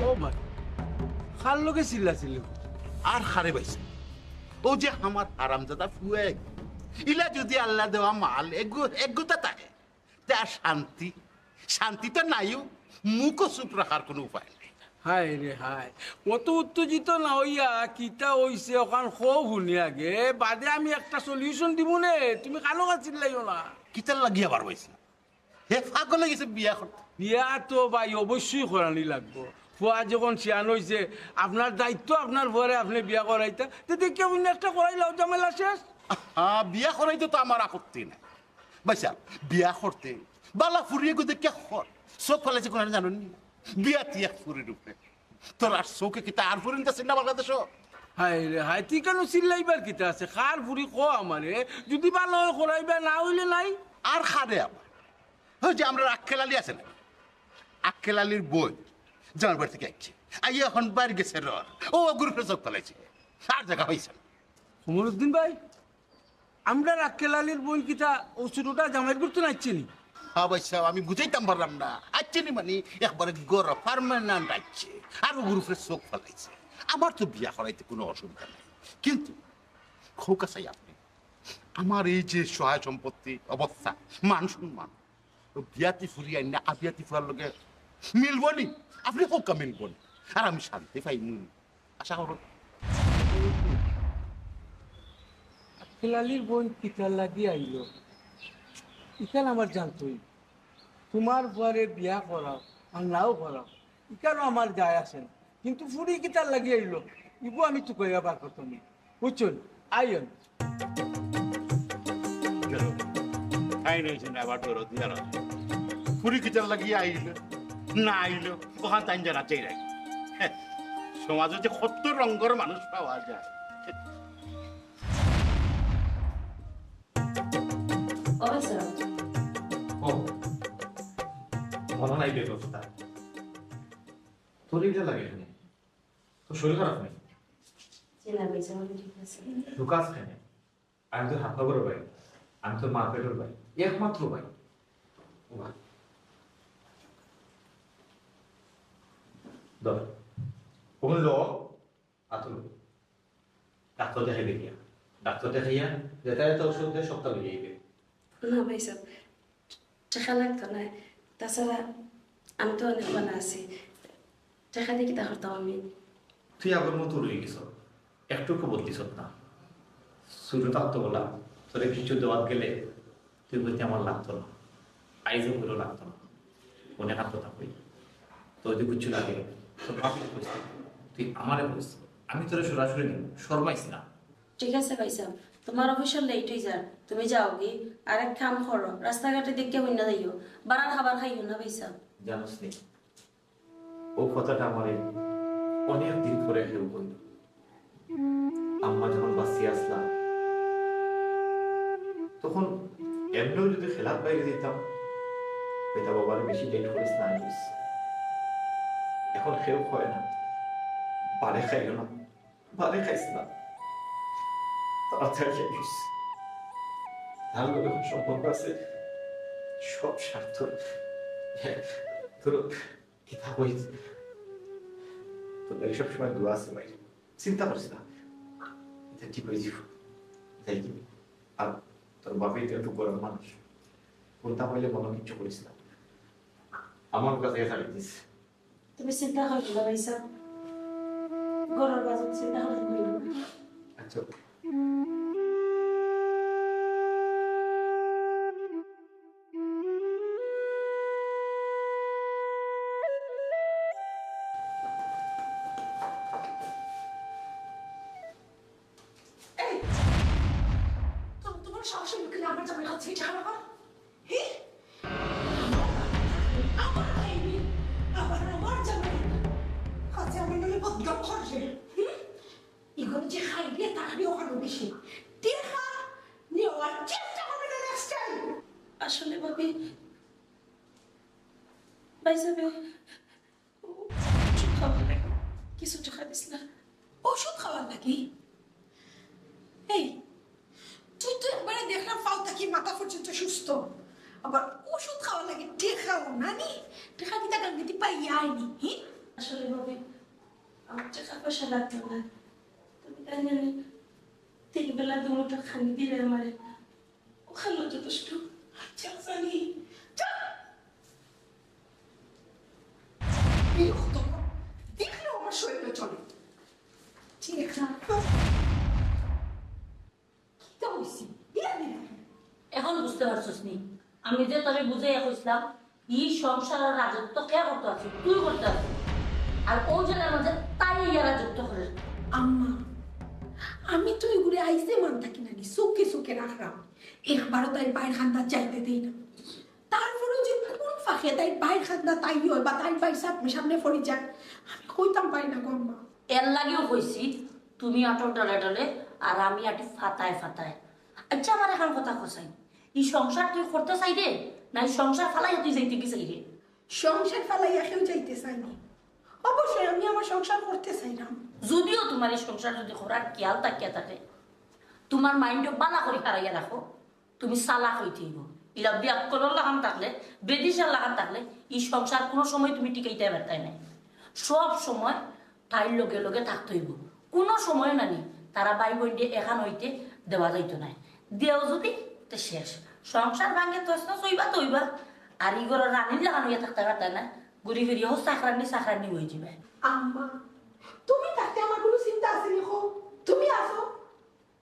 ও ভাই, কার লগে চিল্লা চিল্লি? আর কারে পাইছে? ও যে আমার হারামজাদা ফুয়া, ইলা যদি আল্লাহ দেওয়া মাল এগু-, এগুতা থাকে। তে আর শান্তি, শান্তি তো নাইও, মুখও চুপ রাখার কোনো উপায় নাই। হায় রে হায়, অত উত্তেজিত না হইয়া কিতা হইছে অখান কও হুনি আগে, বাদে আমি একটা সলিউশন দিমু নে, তুমি কানো কাছে চিল্লাইও না। কিতার লাগি আবার হইছে? হে পাগল হয়ে গেছে বিয়া করতে। বিয়া তো ভাই অবশ্যই করানি লাগবো। ফুয়া যখন শিয়ান হইছে, আপনার দায়িত্ব আপনার ফুয়ারে আপনি বিয়া করাইতা, তে দেখে অন্য একটা করাইলাও, ঝামেলা শেষ। হ্যাঁ, বিয়া করাইতে তো আমার আপত্তি নাই। ভাইসাব, বিয়া করতে বালা ফুরি এগু দেখিয়া কর। চোখ ফালাইছে কোন জানো নি? বিয়াতি এক ফুরির উপরে। তোর আর চোখে কিতা আর ফুরিন দেখছস না বাংলাদেশো? হায় রে হায়, তুই কেন চিল্লাইবার কিতা আছে? কার ফুরি ক আমারে, যদি ভালা হয় করাইবা, না হইলে নাই। আর কারে আবার? ওই যে আমরার আক্কেল আলী আছে না? আক্কেল আলীর বইন জামাইর বাড়ি থাকি আইছে। আইয়া এখন বাড়ি গেছে রর। ও গ্রুপে চোখ ফালাইছে। আর জাগা পাইছে না। কমরুদ্দিন ভাই, আমরার আক্কেল আলীর বইন কিতা ও ছোটটা জামাইর ঘর থাকি আইছে নি? হ্যাঁ ভাইসাব, আমি বুঝাইতাম পারলাম না। আইছে নি মানে একবারে ঘর পার্মানেন্ট আইছে। আর ও গ্রুপে চোখ ফালাইছে। আমার তো বিয়া করাইতে কোনো অসুবিধা নাই। কিন্তু কউক্কা চাই আপনি, আমার এই যে সহায় সম্পত্তি, অবস্থা, মান সম্মান, ও বিয়াতি ফুরি আইন না, আবিয়াতি ফুরার লগে মিলবো নি? আপনি কউক্কা মিলবো নি? আর আমি শান্তি পাইমু নি? আশা করো। আক্কেল আলীর বইন কিতার লাগি আইলো, ইখান আমার জানতে অইবো। তোমার ফুয়ারে বিয়া করাও আর নাও করাও, ইখানো আমার যায় আসে না। কিন্তু ফুরি কিতার লাগি আইলো, ইগু আমি তুকাইয়া বার করতাম নি। বুঝছইন? আইন। গেল। খাই নাই শুনে আবার দৌড় দিয়া না। ফুরি কিতার লাগিয়া আইল, না আইল, ওখান তাইন জানা চাই নাই। হ্যাঁ, সমাজে যে কত রঙর মানুষ পাওয়া যায়। ও ভাই সাহেব। ও, মনে নাই বের কথা। তোর এটা লাগে কেনে? তোর শরীর খারাপ নাই? জি না ভাই সাহেব, আমি ঠিক আছে। লুকাস কেনে? আমি তো হাত পাগলের ভাই, আমি তো মা পেটের ভাই, একমাত্র ভাই। ও ভাই। ধর, ওখানে লো, আতুল। ডাক্তার দেখাই দেখিয়া, ডাক্তার দেখাইয়া, যেটা যেটা ওষুধ দেয় সবটা লইয়া আইবে। না ভাই সাহেব, টাকা লাগতো না। তাছাড়া আমি তো অনেক ভালা আছি, টাকা দিয়া কিতা করতাম আমি? তুই আগর মতো রয়ে গেছ, একটু খবর দিছ না। শুরু থাকতো বলা, তোরে কিছু দেওয়াত গেলে তুই বলতে আমার লাগতো না, আইজও বলে লাগতো না, মনে কার কথা কই। তোর যদি কিছু লাগে, তোর বাপরে কইস, তুই আমারে কইস, আমি তোরে সরাসরি দিব, শরমাইস না। ঠিক আছে ভাই সাহেব, তোমার অফিসের লেট হয়ে যার, তুমি যাও কি? আর এক কাম করো, রাস্তাঘাটে দেখে হইনা যাইও, বাড়ার খাবার খাইও না ভাই সাহেব। জানোস নি, ও কথাটা আমারে অনেক দিন পরে কেউ কইল। আম্মা যখন বাঁচিয়া আসলাম, তখন এমনিও যদি খেলার বাইরে দিতাম, এটা বাবারে বেশি লেট করিস না আনিস। এখন কেউ কয় না, বারে খাইও না, বারে খাইস না, তাড়াতাড়ি আনিস। তার লগে এখন সম্পর্ক আছে, সব স্বার্থ। ধরো, কিতা কইস? তোর লাগি সবসময় দোয়া আছে ভাই। চিন্তা করিস না। এটা ঠিক হয়ে যাবে। যাই কি? আর তোর বাপে তো একটু গরম মানুষ। কোনটা হইলে মনে কিচ্ছু করিস না। আমার কাছে ছাড়ি দিস। তুমি চিন্তা করো না, ভাই সাহেব। গরম বাজার চিন্তা করো না। আচ্ছা। এই, তো-, তোমার সাহসের মুখে আমার জামাই কাছে টাকা নেওয়া? হে? আমার বাইরে আবার আমার জামাই কাছে আমার নামে বদনাম করছে। হুম? এগুলো যে খাইবে, তার ওখানে বেশি। দেখা নেওয়ার চেষ্টা করবে না next time। আসলে ভাবি, ভাই সাহেব, ওষুধ খাওয়ার লাগি কিছু টাকা দিস না। ওষুধ খাওয়ার লাগি? এই, তুই তো একবারে দেখলাম পাও থাকি মাথা পর্যন্ত সুস্থ, আবার ওষুধ খাওয়ার লাগি টেকাও নানি? টেকা কিতা গাঙ্গিতি পাইয়া আইনি, হি? আসলে ভাবি, আমার টাকা পয়সা লাগতো না, তুমি তাই জানি তিন বেলা দুমুঠো খানি দিলে আমারে, ওখানে যথেষ্ট। চল জানি, চল। বিরক্ত কর। দেখলেও আমার শরীরে চলে। ঠিক আছে। কিতা হইছে? বিয়া দিলা? এখন বুঝতে পারছস নি? আমি যে তোরে বুঝাইয়া কইছিলাম, ই সংসারর রাজত্ব কে করতে আছে? তুই করতে আছে। আর ও জায়গার মাঝে তাই ইয়া রাজত্ব করে। আম্মা, আমি তো এগুলি আইসে মান থাকি নানি, চোখে চোখে রাখলাম। একবারও তাই বাইর খান্দাত যাইতে দেই না। তারপরেও যে কোন ফাঁকে তাই বাইর খান্দা তাই হয় বা তাই বাইর সামনে সামনে পড়ি যায়, আমি কইতাম পারি না গো আম্মা। এর লাগিও কইছি, তুমি আটো ডলে ডলে, আর আমি আটি ফাতায় ফাতায়। আচ্ছা, আমার এখন কথা কসাই, ই সংসার তুই করতে চাই রে, না ই সংসার ফালাইয়া তুই যাইতে কি চাই রে? সংসার ফালাইয়া কেউ যাইতে চায়নি। অবশ্যই আমি আমার সংসার করতে চাইলাম। যদিও তোমার এই সংসার যদি করার খেয়াল থাকিয়া থাকে, তোমার মাইন্ডও বালা করি হারাইয়া রাখো, তুমি চালাক হইতে হইব। ইলা বিয়াক্কলর লাখান থাকলে, বেদিশার লাখান থাকলে, ই সংসার কোনো সময় তুমি টিকাইতে পারতাই নাই। সব সময় তাইর লগে লগে থাকতে হইব। কোনো সময় নানি তারা ভাই বোন দিয়ে এখান হইতে দেওয়া যাইতো নাই। দেও যদি, তো শেষ। সংসার ভাঙে তছনছ হইবা তো হইবা। আর ই ঘরর রানীর লাখান হইয়া থাকতে পারতাই না। ঘুরি ফিরি হো চাকরানি চাকরানি হয়ে যাবে। আম্মা, তুমি থাকতে আমার কোনো চিন্তা আছে নি? কও, তুমি আছো,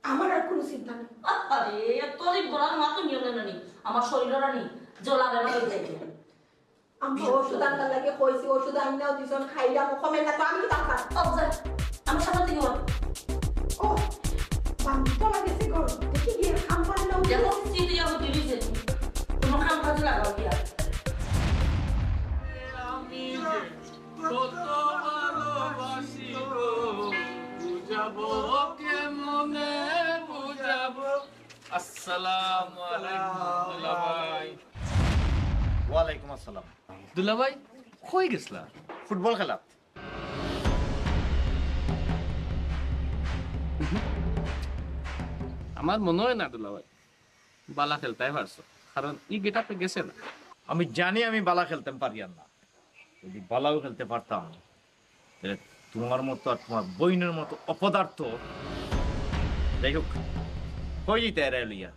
আমার আর কোনো চিন্তা নেই। আরে, তোর এই বড় মা তো নিও না নানি, আমার শরীর রানি জ্বলা বেলা হয়ে যায়। আমি ওষুধ আনবার লাগে কইছি, ওষুধ আনিয়াও দিছন, খাইলাম, কমে না তো আমি কি ডাক্তার? আমার সামনে থেকে ওঠ। ও, বান্ধবী তো আমার গেছে গো। দেখি গিয়ে কাম করে নাও। দেখো, সিটি যাবো, তুই নিজে। কোনো কাম কাজে লাগাও গিয়া। আমি যে কত ভালোবাসি গো, বুঝাবো কেমনে বুঝাবো। আসসালামু আলাইকুম, দুলাভাই। ওয়ালাইকুম আসসালাম। দুলাভাই, কই গেছলা? ফুটবল খেলাত। আমার মনে হয় না দুলাভাই বালা খেলতায় পারছো, কারণ ই গেটআপে গেছে না। আমি জানি আমি বালা খেলতাম পারিয়ার না, যদি বালাও খেলতে পারতাম, তাহলে তোমার মতো আর তোমার বইনের মতো অপদার্থ, যাই হোক, কই যাইতা এরে লইয়া?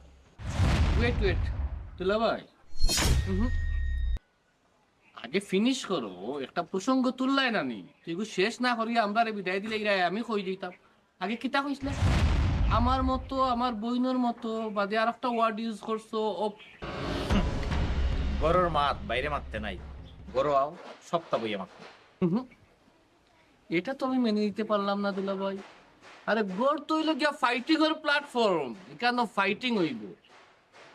ওয়েট, ওয়েট, দুলাভাই, উহু। আগে ফিনিশ করো, একটা প্রসঙ্গ তুললায় না নি? তুই এগু শেষ না করিয়া আমরারে বিদায় দিলে ইরায় আমি কই দিতাম। আগে কিতা কইছলে? আমার মতো, আমার বইনর মতো, বাদে আর একটা ওয়ার্ড ইউজ করছো, অপ- ঘরর মাত বাইরে মাততে নাই, ঘরো আও, সবতা বইয়া মাততে। হুম, এটা তো আমি মেনে নিতে পারলাম না দুলাভাই। আরে ঘর তো হইলো গিয়া ফাইটিং এর প্ল্যাটফর্ম, এখানে ফাইটিং হইব।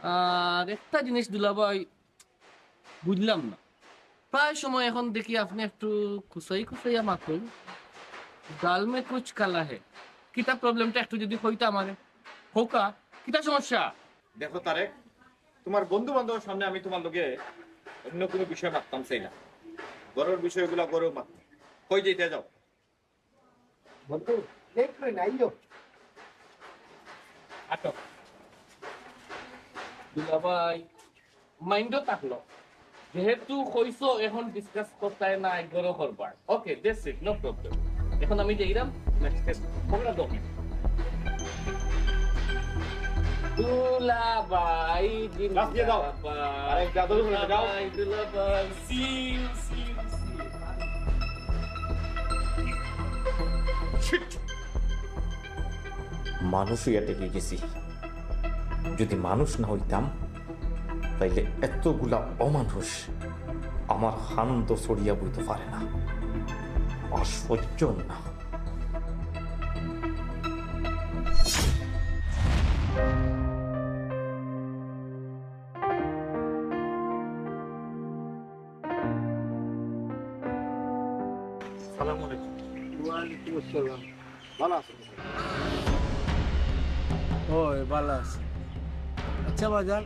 আর একটা জিনিস দুলাভাই, বুঝলাম না, প্রায় সময় এখন দেখি আপনি একটু খুসাই খুসাইয়া মাতইন, গাল মে কুছ কালা হে। কিতা প্রবলেমটা একটু যদি কইতা আমারে। খোকা, কিতা সমস্যা? দেখো তারেক, তোমার বন্ধু বান্ধবের সামনে আমি তোমার লগে অন্য কোনো বিষয়ে মাততাম চাই না। ঘরর বিষয়গুলা ঘরেও মাত, কই যাইতা যাও। বন্ধু, লেট করে না, আইও। আটো। দুলাভাই, মাইন্ডও থাকলো। যেহেতু কইছো এখন ডিসকাস করতায় না, এগারো করবার। ওকে, that's it, no problem। এখন আমি যাইরাম, নেক্সট টেস্ট। পনেরো দশ মিনিট। দুলাভাই, লাস্ট দিয়ে দাও। দুলাভাই, আরে, গাদর উপরে যাও। দুলাভাই, দুলাভাই, see you, see you, see you। Shit! মানুষ হইয়া ঠেকে গেছি। যদি মানুষ না হইতাম, তাইলে এতগুলা অমানুষ আমার খান্দ ছড়িয়া বইতে পারে না। আর সহ্য না। সালাম আলাইকুম। ওয়ালাইকুম আসসালাম। ভালো আছেন? ওই, ভালো আছি। আচ্ছা বাজান,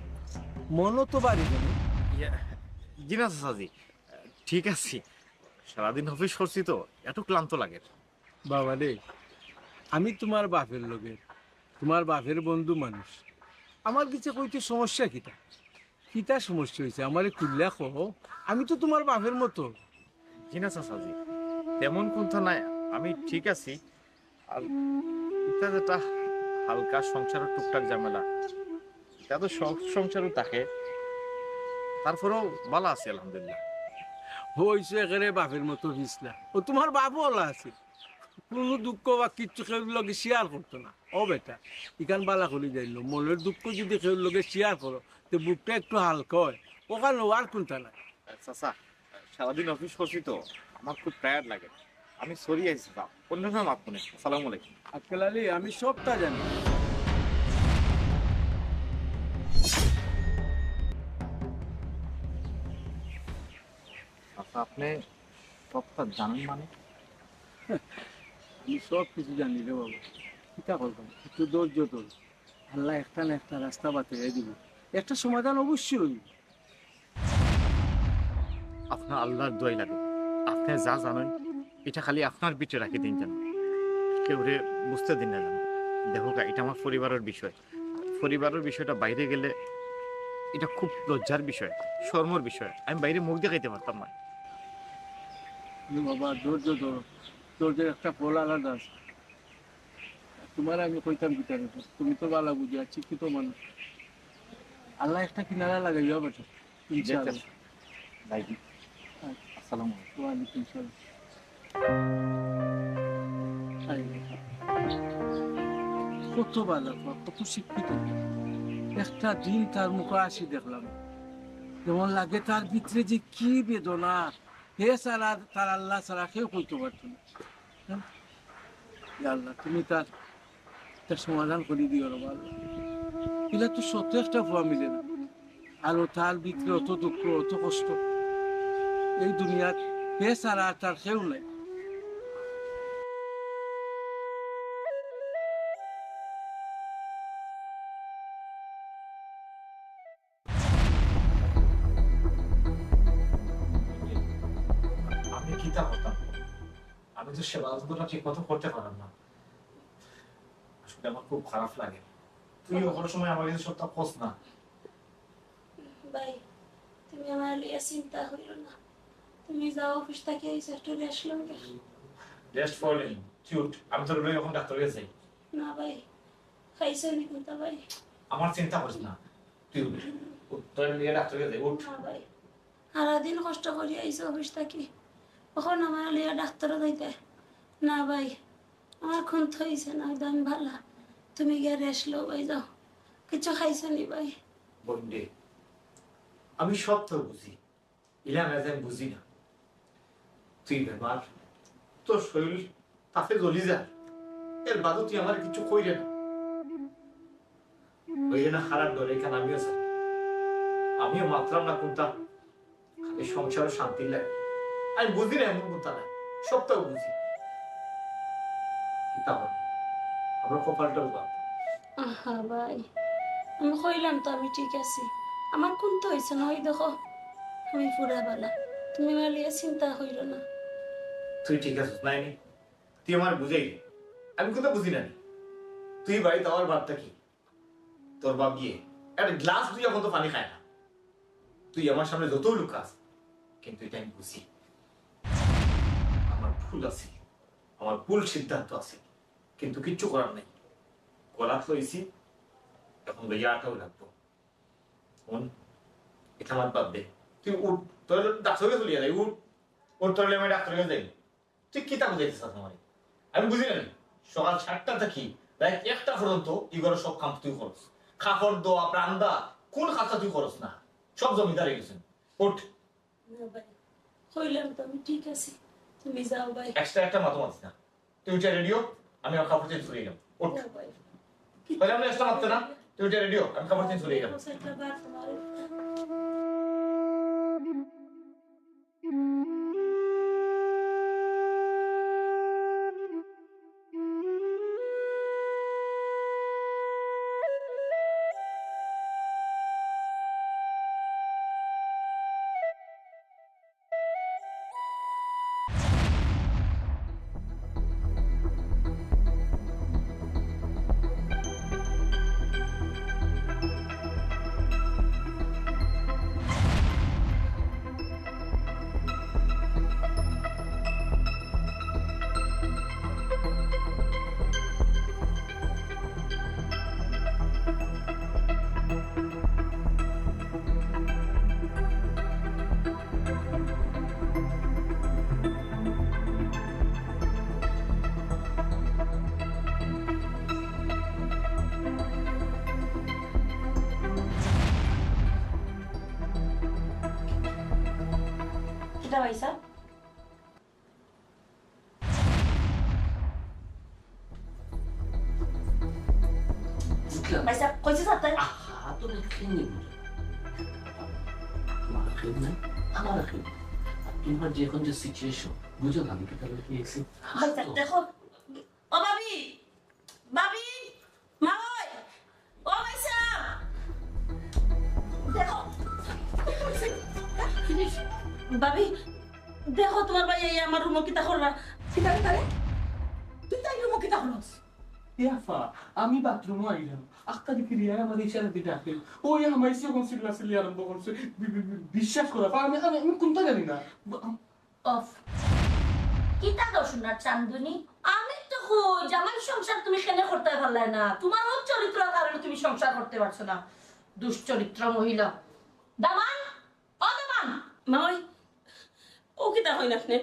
মনো তো বাড়ি কেন? ইয়া, জি না চাচাজি, ঠিক আছি। সারাদিন অফিস করছি তো, একটু ক্লান্ত লাগে। বাবা রে, আমি তোমার বাপের লগে, তোমার বাপের বন্ধু মানুষ। আমার কিছু কইতে সমস্যা কিতা? কিতা সমস্যা হইছে? আমারে খুলিয়া কও, আমি তো তোমার বাপের মতো। জি না চাচাজি, তেমন কুন্তা নাই, আমি ঠিক আছি। আর ইটা যেটা হালকা সংসারর টুকটাক ঝামেলা, ইটা তো সব সংসারও থাকে, তারপরেও ভালা আছি আলহামদুলিল্লাহ। হইছে একেবারে বাপের মতো ফিসলা। ও তোমার বাপও ভালা আছে, কোনো দুঃখ বা কিচ্ছু কেউর লগে শেয়ার করতো না। ও বেটা, ইখান ভালা করি জানলো, মনের দুঃখ যদি কেউর লগে শেয়ার করো, তে বুকটা একটু হালকা হয়, ওখানে আর কুন্তা নাই। চাচা, সারাদিন অফিস করছি তো, আমার খুব টায়ার্ড লাগে। আমি সরি আইছি, চাচা। অন্য সময় মাফ করে। আসসালামু আলাইকুম। আক্কেল আলী, আমি সবটা জানি। চাচা, আপনি সবটা জানেন মানে? আমি সব কিছু জানি রে বাবা। কিতা করতাম? একটু ধৈর্য ধর। আল্লাহ একটা না একটা রাস্তা বাতাইয়া দিব। একটা সমাধান অবশ্যই হইব। আপনার আল্লাহর দোয়াই লাগে, আপনি যা জানেন, এটা খালি আপনার ভিতরে রাখি দিন যেন, কেউরে বুঝতে দিন না যেন। দেখো গা, এটা আমার পরিবারের বিষয়, পরিবারের বিষয়টা বাইরে গেলে এটা খুব লজ্জার বিষয়, শরমর বিষয়, আমি বাইরে মুখ দেখাইতে পারতাম না। আরে বাবা, ধৈর্য ধরো, ধৈর্যের একটা ফল আলাদা আছে। তোমার আমি কইতাম কিতা রে, তুমি তো ভালা বুঝো, আর শিক্ষিত মানুষ। আল্লাহ একটা কিনারা লাগাইবা বেটা, ইনশাআল্লাহ। আসসালামু আলাইকুম। ওয়ালাইকুম সালাম। আরে বাবা, কত ভালা, কত শিক্ষিত। একটা দিন তার মুখে আসি দেখলাম, যেমন লাগে তার ভিতরে যে কি বেদনা, হে ছাড়া, তার আল্লাহ ছাড়া কেউ কইতে পারতো না। হ্যাঁ? ইয়া আল্লাহ, তুমি তার একটা সমাধান করি দিও রে আল্লাহ। ইলা তো শত একটা ফুয়া মিলে না। আর ও তার ভিতরে অত দুঃখ, অত কষ্ট, এই দুনিয়াত হে ছাড়া আর তার কেউ নাই। আমি কিতা করতাম? আমি তো সেবা যত্নটা ঠিক মতো করতে পারলাম না। আসলে আমার খুব খারাপ লাগে। তুই অখন সময় আমার কাছে সবটা কস না। ভাই, তুমি আমার লইয়া চিন্তা করিও না। তুমি যাও, অফিস থাকি আইছো, একটু রেস্ট লও। Rest for me. কিউট, আমি তোর লই অখন ডাক্তার কাছে যাই। না ভাই, খাইছো নি কুন্তা ভাই? আমার চিন্তা করিস না, তুই উঠ। উঠ, তোর লইয়া ডাক্তার কাছে যাই, উঠ। না ভাই, সারাদিন কষ্ট করি আইছো অফিস থাকি, অখন আমার লইয়া ডাক্তারও যাইতে? না ভাই, আমার কুন্তা অইছে না, একদম ভালা। তুমি গিয়া রেস্ট লও ভাই, যাও। কিছু খাইছো নি ভাই? বন্ডে, আমি সব তো বুঝি, ইলা না যে আমি বুঝি না। তুই বেমার, তোর শরীর তাপে জ্বলি যা, এর বাদে তুই আমার কিছু কইরে না। কইরে না, খারাপ ডরে কেন আমিও জানি। আমিও মাতলাম না কুন্তা, খালি সংসারও শান্তি লাগে। আমি বুঝি না এমন কুন্তা নাই, সবটাও বুঝি। কিতা হয়? আমরা কপালটাও বাদ। আহা ভাই, আমি কইলাম তো আমি ঠিক আছি। আমার কুন্তা অইছে না, ওই দেখো, আমি পুরা ভালা। তুমি আমার লইয়া চিন্তা করিও না। তুই ঠিক আছিস নাইনি? তুই আমার বুঝাইলি, আমি কুন্তা বুঝি না নি। তুই বাড়িত আমার বার্তা কি? তোর বাপ গিয়ে একটা গ্লাস ধুইয়া মতো পানি খায় না। তুই আমার সামনে যতই লুকাস, কিন্তু এটা আমি বুঝি। আমার ভুল আছে, আমার ভুল সিদ্ধান্ত আছে, কিন্তু কিচ্ছু করার নাই। গলাত লইছি, এখন লইয়া আটাও লাগবো। হুন, এটা আমার বাদ দে। তুই উঠ, তোর ডাক্তার কাছে লইয়া যাই, উঠ। উঠ, তোর লইয়া আমি ডাক্তার কাছে যাই। তুই কিতা বুঝাইতে চাস আমারে? আমি বুঝি না নি। সকাল সাতটা থাকি রাইত একটা পর্যন্ত ই ঘরর সব কাম তুই করস। কাপড় ধোয়া, রান্দা, কোন কাজটা তুই করস না? সব জমিদার অই গেছইন। উঠ। না ভাই, কইলাম তো আমি ঠিক আছি, তুমি যাও ভাই। এক্সট্রা একটা মাতো মাতিস না। তুই উঠে রেডি হ, আমি আমার কাপড় চেঞ্জ করি এলাম। উঠ। যাও ভাই। কইলাম না এক্সট্রা মাততে না, তুই উঠে রেডি হ, আমি কাপড় চেঞ্জ করি এলাম। বস একটা বার তোমার। কিতা ভাইসাব? বুঝলাম। ভাইসাব, কইছে স্যার তাই? আহা, তুমি কেন বুঝো? তোমার খেল নাই, আমার খেল নাই। আর তোমার যে এখন যে সিচুয়েশন, বুঝো না আমি কি তাহলে কি এসে? ভাইসাব, তো দেখো, ও ভাবি, ভাবি, মা ওই, ও ভাইসাব, দেখো। ভাবি, দেখো তোমার ভাই এই আমার রুমো কিতা কররা। কিতা রে, কিতা রে? তুই তাই রুমো কিতা করস? এ আফা, আমি বাথরুমো আইলাম। আক্কা দেখি রিয়া আমার ইশারা দিয়ে ডাকে। ওই আমার ইসে কোন চিল্লা চিল্লি আরম্ভ করছে। বি-, বি-, বি-, বিশ্বাস করো আফা, আমি, আমি, আমি কুন্তা জানি না। অফ। কিতা দোষ না চান্দুনি? আমি তো কই, জামাই সংসার তুমি কেনে করতে পারলায় না? তোমার অউ চরিত্রর কারণে তুমি সংসার করতে পারছো না। দুশ্চরিত্র মহিলা। দামান, ও দামান। মা ওই, ও কিতা কইন আপনে?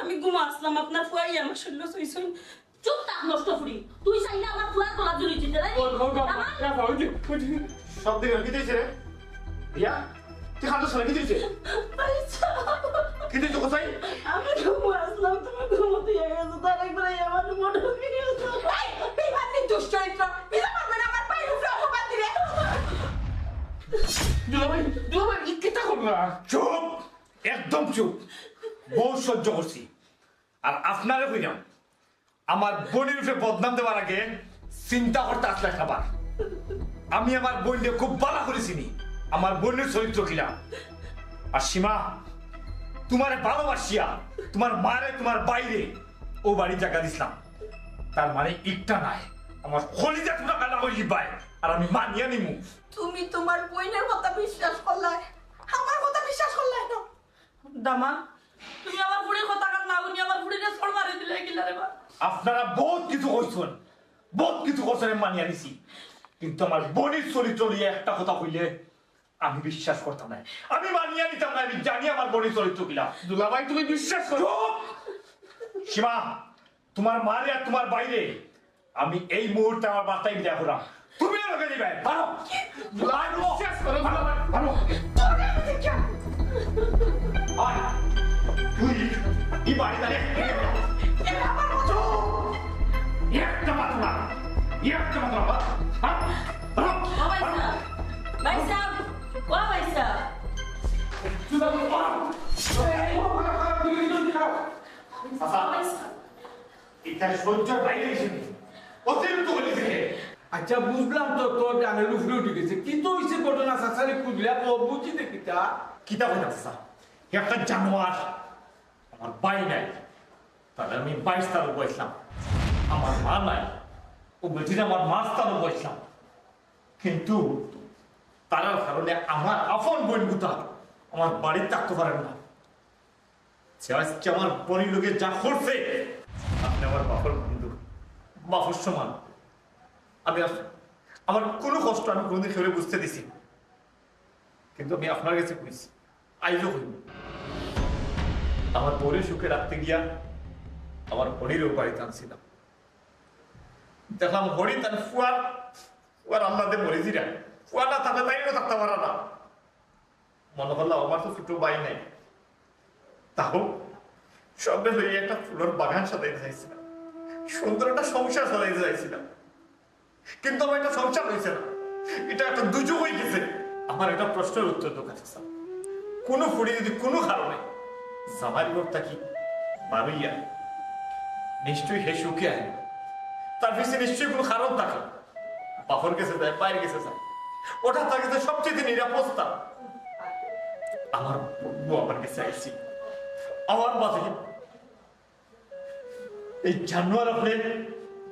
আমি ঘুমো আছলাম, আপনার ফুয়ায় আমার শরীলো ছুইছইন। চুপ থাক, নষ্ট ফুড়ি। তুই চাইলে আমার ফুয়ার গলাত দড়ি দিতে, তাই নি? ও, ও, ও, দামান। এ, ওই যে, ওই যে। সব দিকে কি দিছে রে? রিয়া, তুই কান্দছ না, কি দিছে? আচ্ছা। কি দিছে, কোথায়? আমি ঘুমো আছলাম, তুমি ঘুমোতে এই বেইমান নির্দোষ চরিত্র, মিছা মাতবে না, আমার ভাইর উপরে অপবাদ দিলে। দুলাভাই, দুলাভাই, ই কিতা করলা? চুপ, একদম চুপ। বউত সহ্য করছি। আর আপনারে কইলাম, আমার বইনর উপরে বদনাম দেওয়ার আগে চিন্তা করতা আছলা একবার। আমি আমার বইনরে খুব ভালা করি চিনি, আমার বইনর চরিত্র কিলা। আর সীমা, তুমারে ভালোবাসিয়া তুমার মারে, তুমার ভাইরে অউ বাড়িত জাগা দিছলাম, তার মানে ইটা নায় আমার কলিজা তুমরা কালা অইলিবায়, আর আমি মানিয়া নিমু। তুমি তুমার বইনর কথা বিশ্বাস করলায়, আমার কথা বিশ্বাস করলায় না। দামান, তুমি আমার ফুড়ির কথা কান না হুনি আমার ফুড়িরে চড় মারি দিলায় কিলা রে বা? আপনারা বউত কিছু কইছইন, বউত কিছু কইছইন, আমি মানিয়া নিছি, কিন্তু আমার বইনর চরিত্র লইয়া একটা কথা কইলে আমি বিশ্বাস করতাম নায়, আমি মানিয়া নিতাম নায়। আমি জানি আমার বইনর চরিত্র কিলা। দুলাভাই, তুমি বিশ্বাস করো। চুপ! সীমা, তুমার মারে আর তুমার ভাইরে আমি এই মুহূর্তে আমার বাড়ি থাকি বিদায় করাম। তুমিও লগে যাইবায়। বারো। বারো। বিশ্বাস করো, দুলাভাই। বারো। আয়, তুই ই বাড়ি থাকি একটা মাত্র, একটা মাত্র, বারো। বারো। ও ভাইসাব, ভাইসাব, ও ভাইসাব। তুই বারো। এই, ও ভাইসাব, তুই কিন্তু যাও। আচ্ছা। ভাইসাব। ইটা সহ্যর বাইরে অইছে নি? অতিরিক্ত অইছে নি? আচ্ছা, বুঝলাম তো, তোর জানের উপরে উঠি গেছে। কিতা অইছে ঘটনা, চাচারে খুঁজলে, ও বুঝি দে কিতা? কিতা কইতাম চাচা? একটা জানোয়ার, আমার ভাই নাই, তারে আমি ভাইস্তার বইছলাম। আমার মা নাই, অউ বেটিরে আমার মাস্তার বইছলাম। কিন্তু তারার কারণে আমার আপন বইন গুতা আমার বাড়িত থাকতো পারে না। যে আজকে আমার বইনর লগে যা করছে, আপনে আমার বাপর বন্ধু, বাপর সমান। আমি আস-, আমার কুনু কষ্ট আমি কুনুদিন কেউরে বুঝতে দিছি না। কিন্তু আমি আপনার গেছে কইছি, আইজও কইমু। আমার বউরে সুখে রাখতে গিয়া আমার হরিরেও বাড়িত আনছিলাম। দেখলাম হরি তার ফুয়ার, ফুয়ার আহ্লাদে মরি যিরা। ফুয়া না থাকলে তাইও থাকতা পারা না। মনো করলাম, আমার তো ছোট ভাই নাই, তাও সবরে লইয়া একটা ফুলর বাগান সাজাইতে চাইছিলাম, সুন্দর একটা সংসার সাজাইতে চাইছিলাম, কিন্তু আমার একটা সংসার অইছে না, ইটা একটা দুজখ অই গেছে। আমার একটা প্রশ্নর উত্তর দরকার আছে, স্যার। কুনু ফুড়ি যদি কুনু কারণে জামাইর ঘর থাকি বারইয়া, নিশ্চয়ই হে সুখে আহে, তার পিছে নিশ্চয়ই কুনু কারণ থাকে। বাপর গেছে যায়, ভাইর গেছে যায়, ওটা তার কাছে সবচেয়ে নিরাপদ স্থান। আমার বউ আমার গেছে আইছে, আমার বাদে এই জানোয়ার অকলে,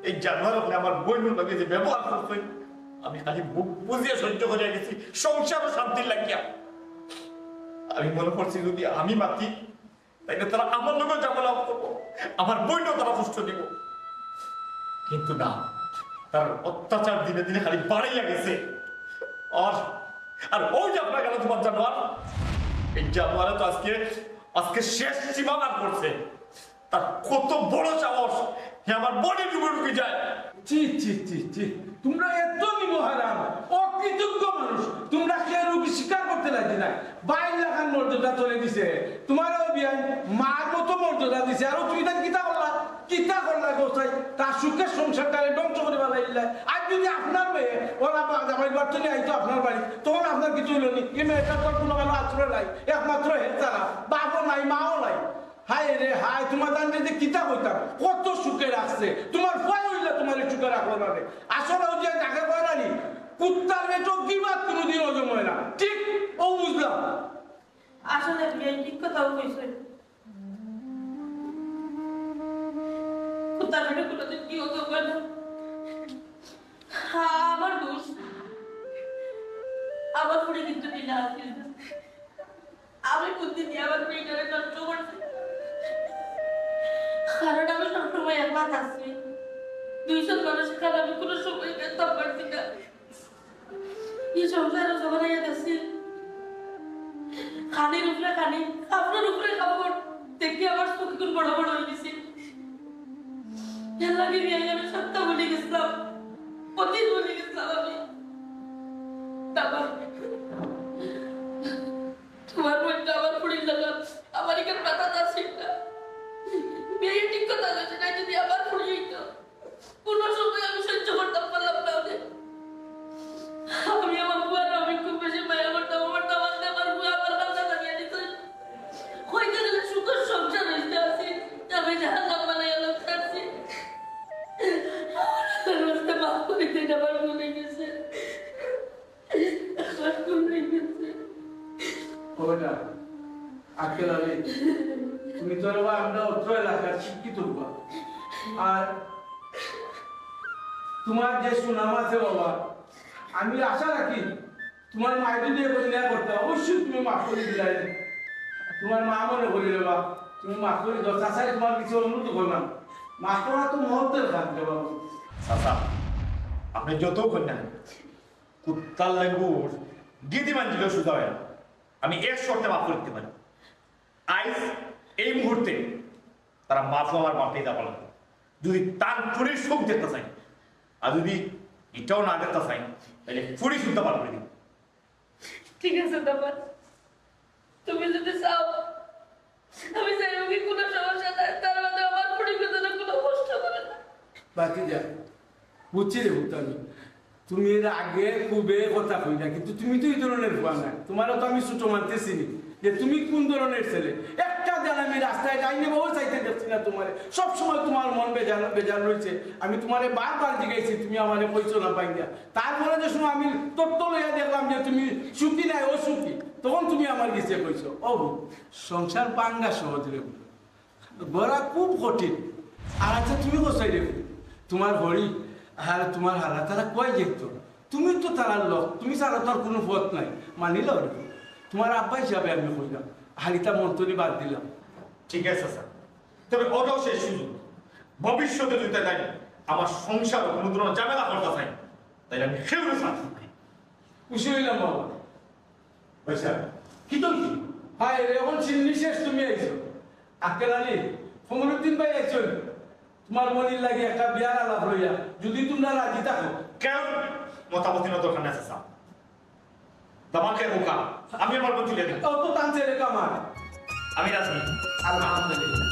এই জানোয়ার অকলে আমার বইনর লগে যে ব্যবহার করছে, আমি খালি মুখ বুজিয়া সহ্য করিয়া গেছি সংসার ও শান্তির লাগিয়া। আমি মনো করছি যদি আমি মাতি, তাইলে তারা আমার লগে ঝামেলা করবো, আমার বইনরেও তারা কষ্ট দিবো। কিন্তু না, তার অত্যাচার দিনে দিনে খালি বাড়িয়া গেছে। আর, আর ওই যে আপনার গেল তোমার জানোয়ার, এই জানোয়ারে তো আজকে, আজকে শেষ সীমা পার করছে। তার কত বড় সাহস, হে আমার বইনর রুমে ঢুকি যায়। ছি, ছি, ছি, ছি। তোমরা এত নিমকহারাম, অকৃতজ্ঞ মানুষ। তোমরা কেউ রুগী স্বীকার করতে রাজি নায়। ভাইর লাখান মর্যাদা তুলে দিছে। তোমারও বিয়াই মার মতো মর্যাদা দিছে। আর তুমি তার কিতা করলা? কিতা করলা গো সাই? তার সুখের সংসারটারে ধ্বংস করি ফালাইলা। আর যদি আপনার মেয়ে ওরা বা-, জামাই বাড়ি চলে আইতো আপনার বাড়ি, তখন আপনার কিছু হইল নি? এই মেয়েটার তো কোনো ভালো আশ্রয় নাই, একমাত্র হে ছাড়া। বাপও নাই, মাও নাই। হায় রে হায়, তোমার জানলে যে কিতা কইতাম, কত সুখে রাখছে। তোমার ভয় হইলে তোমার এই সুখে রাখলো না রে। আসলে ওই যে তাকে কয় না নি, কুত্তার পেটো গিবাত কোনোদিন হজম হয় না। ঠিক, ও বুঝলাম। আসলে বিয়াই ঠিক কথাও কইছে। কুত্তার পেটো কোনোদিন কি হজম হয় না। আমার দোষ। আমার ফুড়ি কিন্তু বিনা আছিল না। আমি বুদ্ধি দিয়া আমার মেয়েটারে নষ্ট করছি। কারণ আমি সবসময় একলা থাকছি। দুইজন মানুষের কারণে আমি কোনো সময় বেতন পারছি না। এই সংসারে যখন আইয়া গেছি, খানির উপরে খানি, কাপড়ের উপরে কাপড়, দেখি আমার চোখ এখন বড় বড় হয়ে গেছে। এর লাগে বিয়াই আমি সত্য বলে গেছিলাম, অতীত বলে গেছিলাম আমি। বাবা, তোমার মনটা আমার ফুড়ির লাগা, আমার এখানে মাথা যাচ্ছে না। বিয়াই ঠিক কথা নাই যদি আমার ফুড়ি হইতো, কোনো সময় আমি সহ্য করতাম পারলাম না ওরে। আমি আমার ফুয়ারে আমি খুব বেশি মায়া করতাম, আমার দামান্দ আমার ফুয়া আমার কাছে দাঁড়িয়ে দিত। কইতে গেলে সুখর সংসার হইতে আছি, আমি জাহান্নাম বানাইয়া লোক থাকছি। আমার আল্লাহর রাস্তায় মাফ করে দিন, আমার ভুল হয়ে গেছে। আমার ভুল হয়ে গেছে। ও বেটা, আক্কেল আলী, তুমি তো রে বা আমরা অত্র এলাকার শিক্ষিত ফুয়া। আর তোমার যে সুনাম আছে বাবা, আমি আশা রাখি তোমার মায়ে যদি এখন ন্যায় করতে, অবশ্যই তুমি মাফ করে দিলাই। তোমার মা মনে করি রে বা, তুমি মাফ করে দাও। চাচাই তোমার কিছু অনুরোধ করলাম, মাফ করা তো মহত্বের কাজ রে বাবা। চাচা, আপনি যত কইন না, কুত্তার লেঙ্গুর গিদি মাঞ্জিলেও সুজা হয় না। আমি এক শর্তে মাফ করে দিতে পারি। আইজ এই মুহূর্তে তারা মাফ আমার বাপে যা পারলাম। যদি তার ফুড়ির সুখ দেখতে চাই, আর যদি এটাও না দেখতে চাই, তাহলে ফুড়ি শুদ্ধ বার করে দিন। ঠিক আছে দামান্দ, তুমি যদি চাও, আমি চাইব কি কোনো সমস্যা নাই, তার মধ্যে আমার ফুড়ি ভিতরে কোনো কষ্ট করে না। বাতি যা, বুঝছি রে ভুক্তানি, তুমি এর আগে খুবে কথা কই না, কিন্তু তুমি তো এই ধরনের ফুয়া না। তোমারও তো আমি ছোট মানতেছি নি যে তুমি কোন ধরনের ছেলে। একটা দিন আমি রাস্তায় ডাইনে বাবু চাইতে দেখছি না তোমারে। সব সময় তোমার মন বেজার বেজার রয়েছে। আমি তোমারে বারবার জিজ্ঞাসি, তুমি আমারে কইছো না পাই না। তারপরে যে সময় আমি তত্ত্ব লইয়া দেখলাম যে তুমি সুখী নাই অসুখী, তখন তুমি আমার গেছে কইছো। ও বউ, সংসার ভাঙ্গা সহজ রে বউ, গড়া খুব কঠিন। আর আচ্ছা তুমি কোথায় রে বউ? তোমার হরি আর তোমার হারা তারা কই যেত? তুমি তো তারার লোক, তুমি ছাড়া তো আর কোনো পথ নাই। মানিলাও রে বউ, তোমার আব্বা হিসাবে আমি কইলাম, হারিতা মন্তরি বাদ দিলাম। ঠিক আছে স্যার, তবে ওটাও শেষ সুযোগ। ভবিষ্যতে যদি তাই আমার সংসার কোনো ধরনের ঝামেলা করতে চাই, তাহলে আমি কেউরে ছাড়তাম না। খুশি হইলাম বাবা। আচ্ছা, কি তো কি? হায় রে, এখন চিন্নি শেষ তুমি আইছো। আক্কেল আলী, কমরুদ্দিন ভাই আইছো। তোমার মনির লাগি একটা বিয়ার আলাপ লইয়া, যদি তোমরা রাজি থাকো। কেউ মতামতি না দরকার নাই, চাচা। দামান্দ কে হুকা, আমি আমার বোন তুলে দিই। ও তো টানছে রে কামার। আমি রাজি। আলহামদুলিল্লাহ।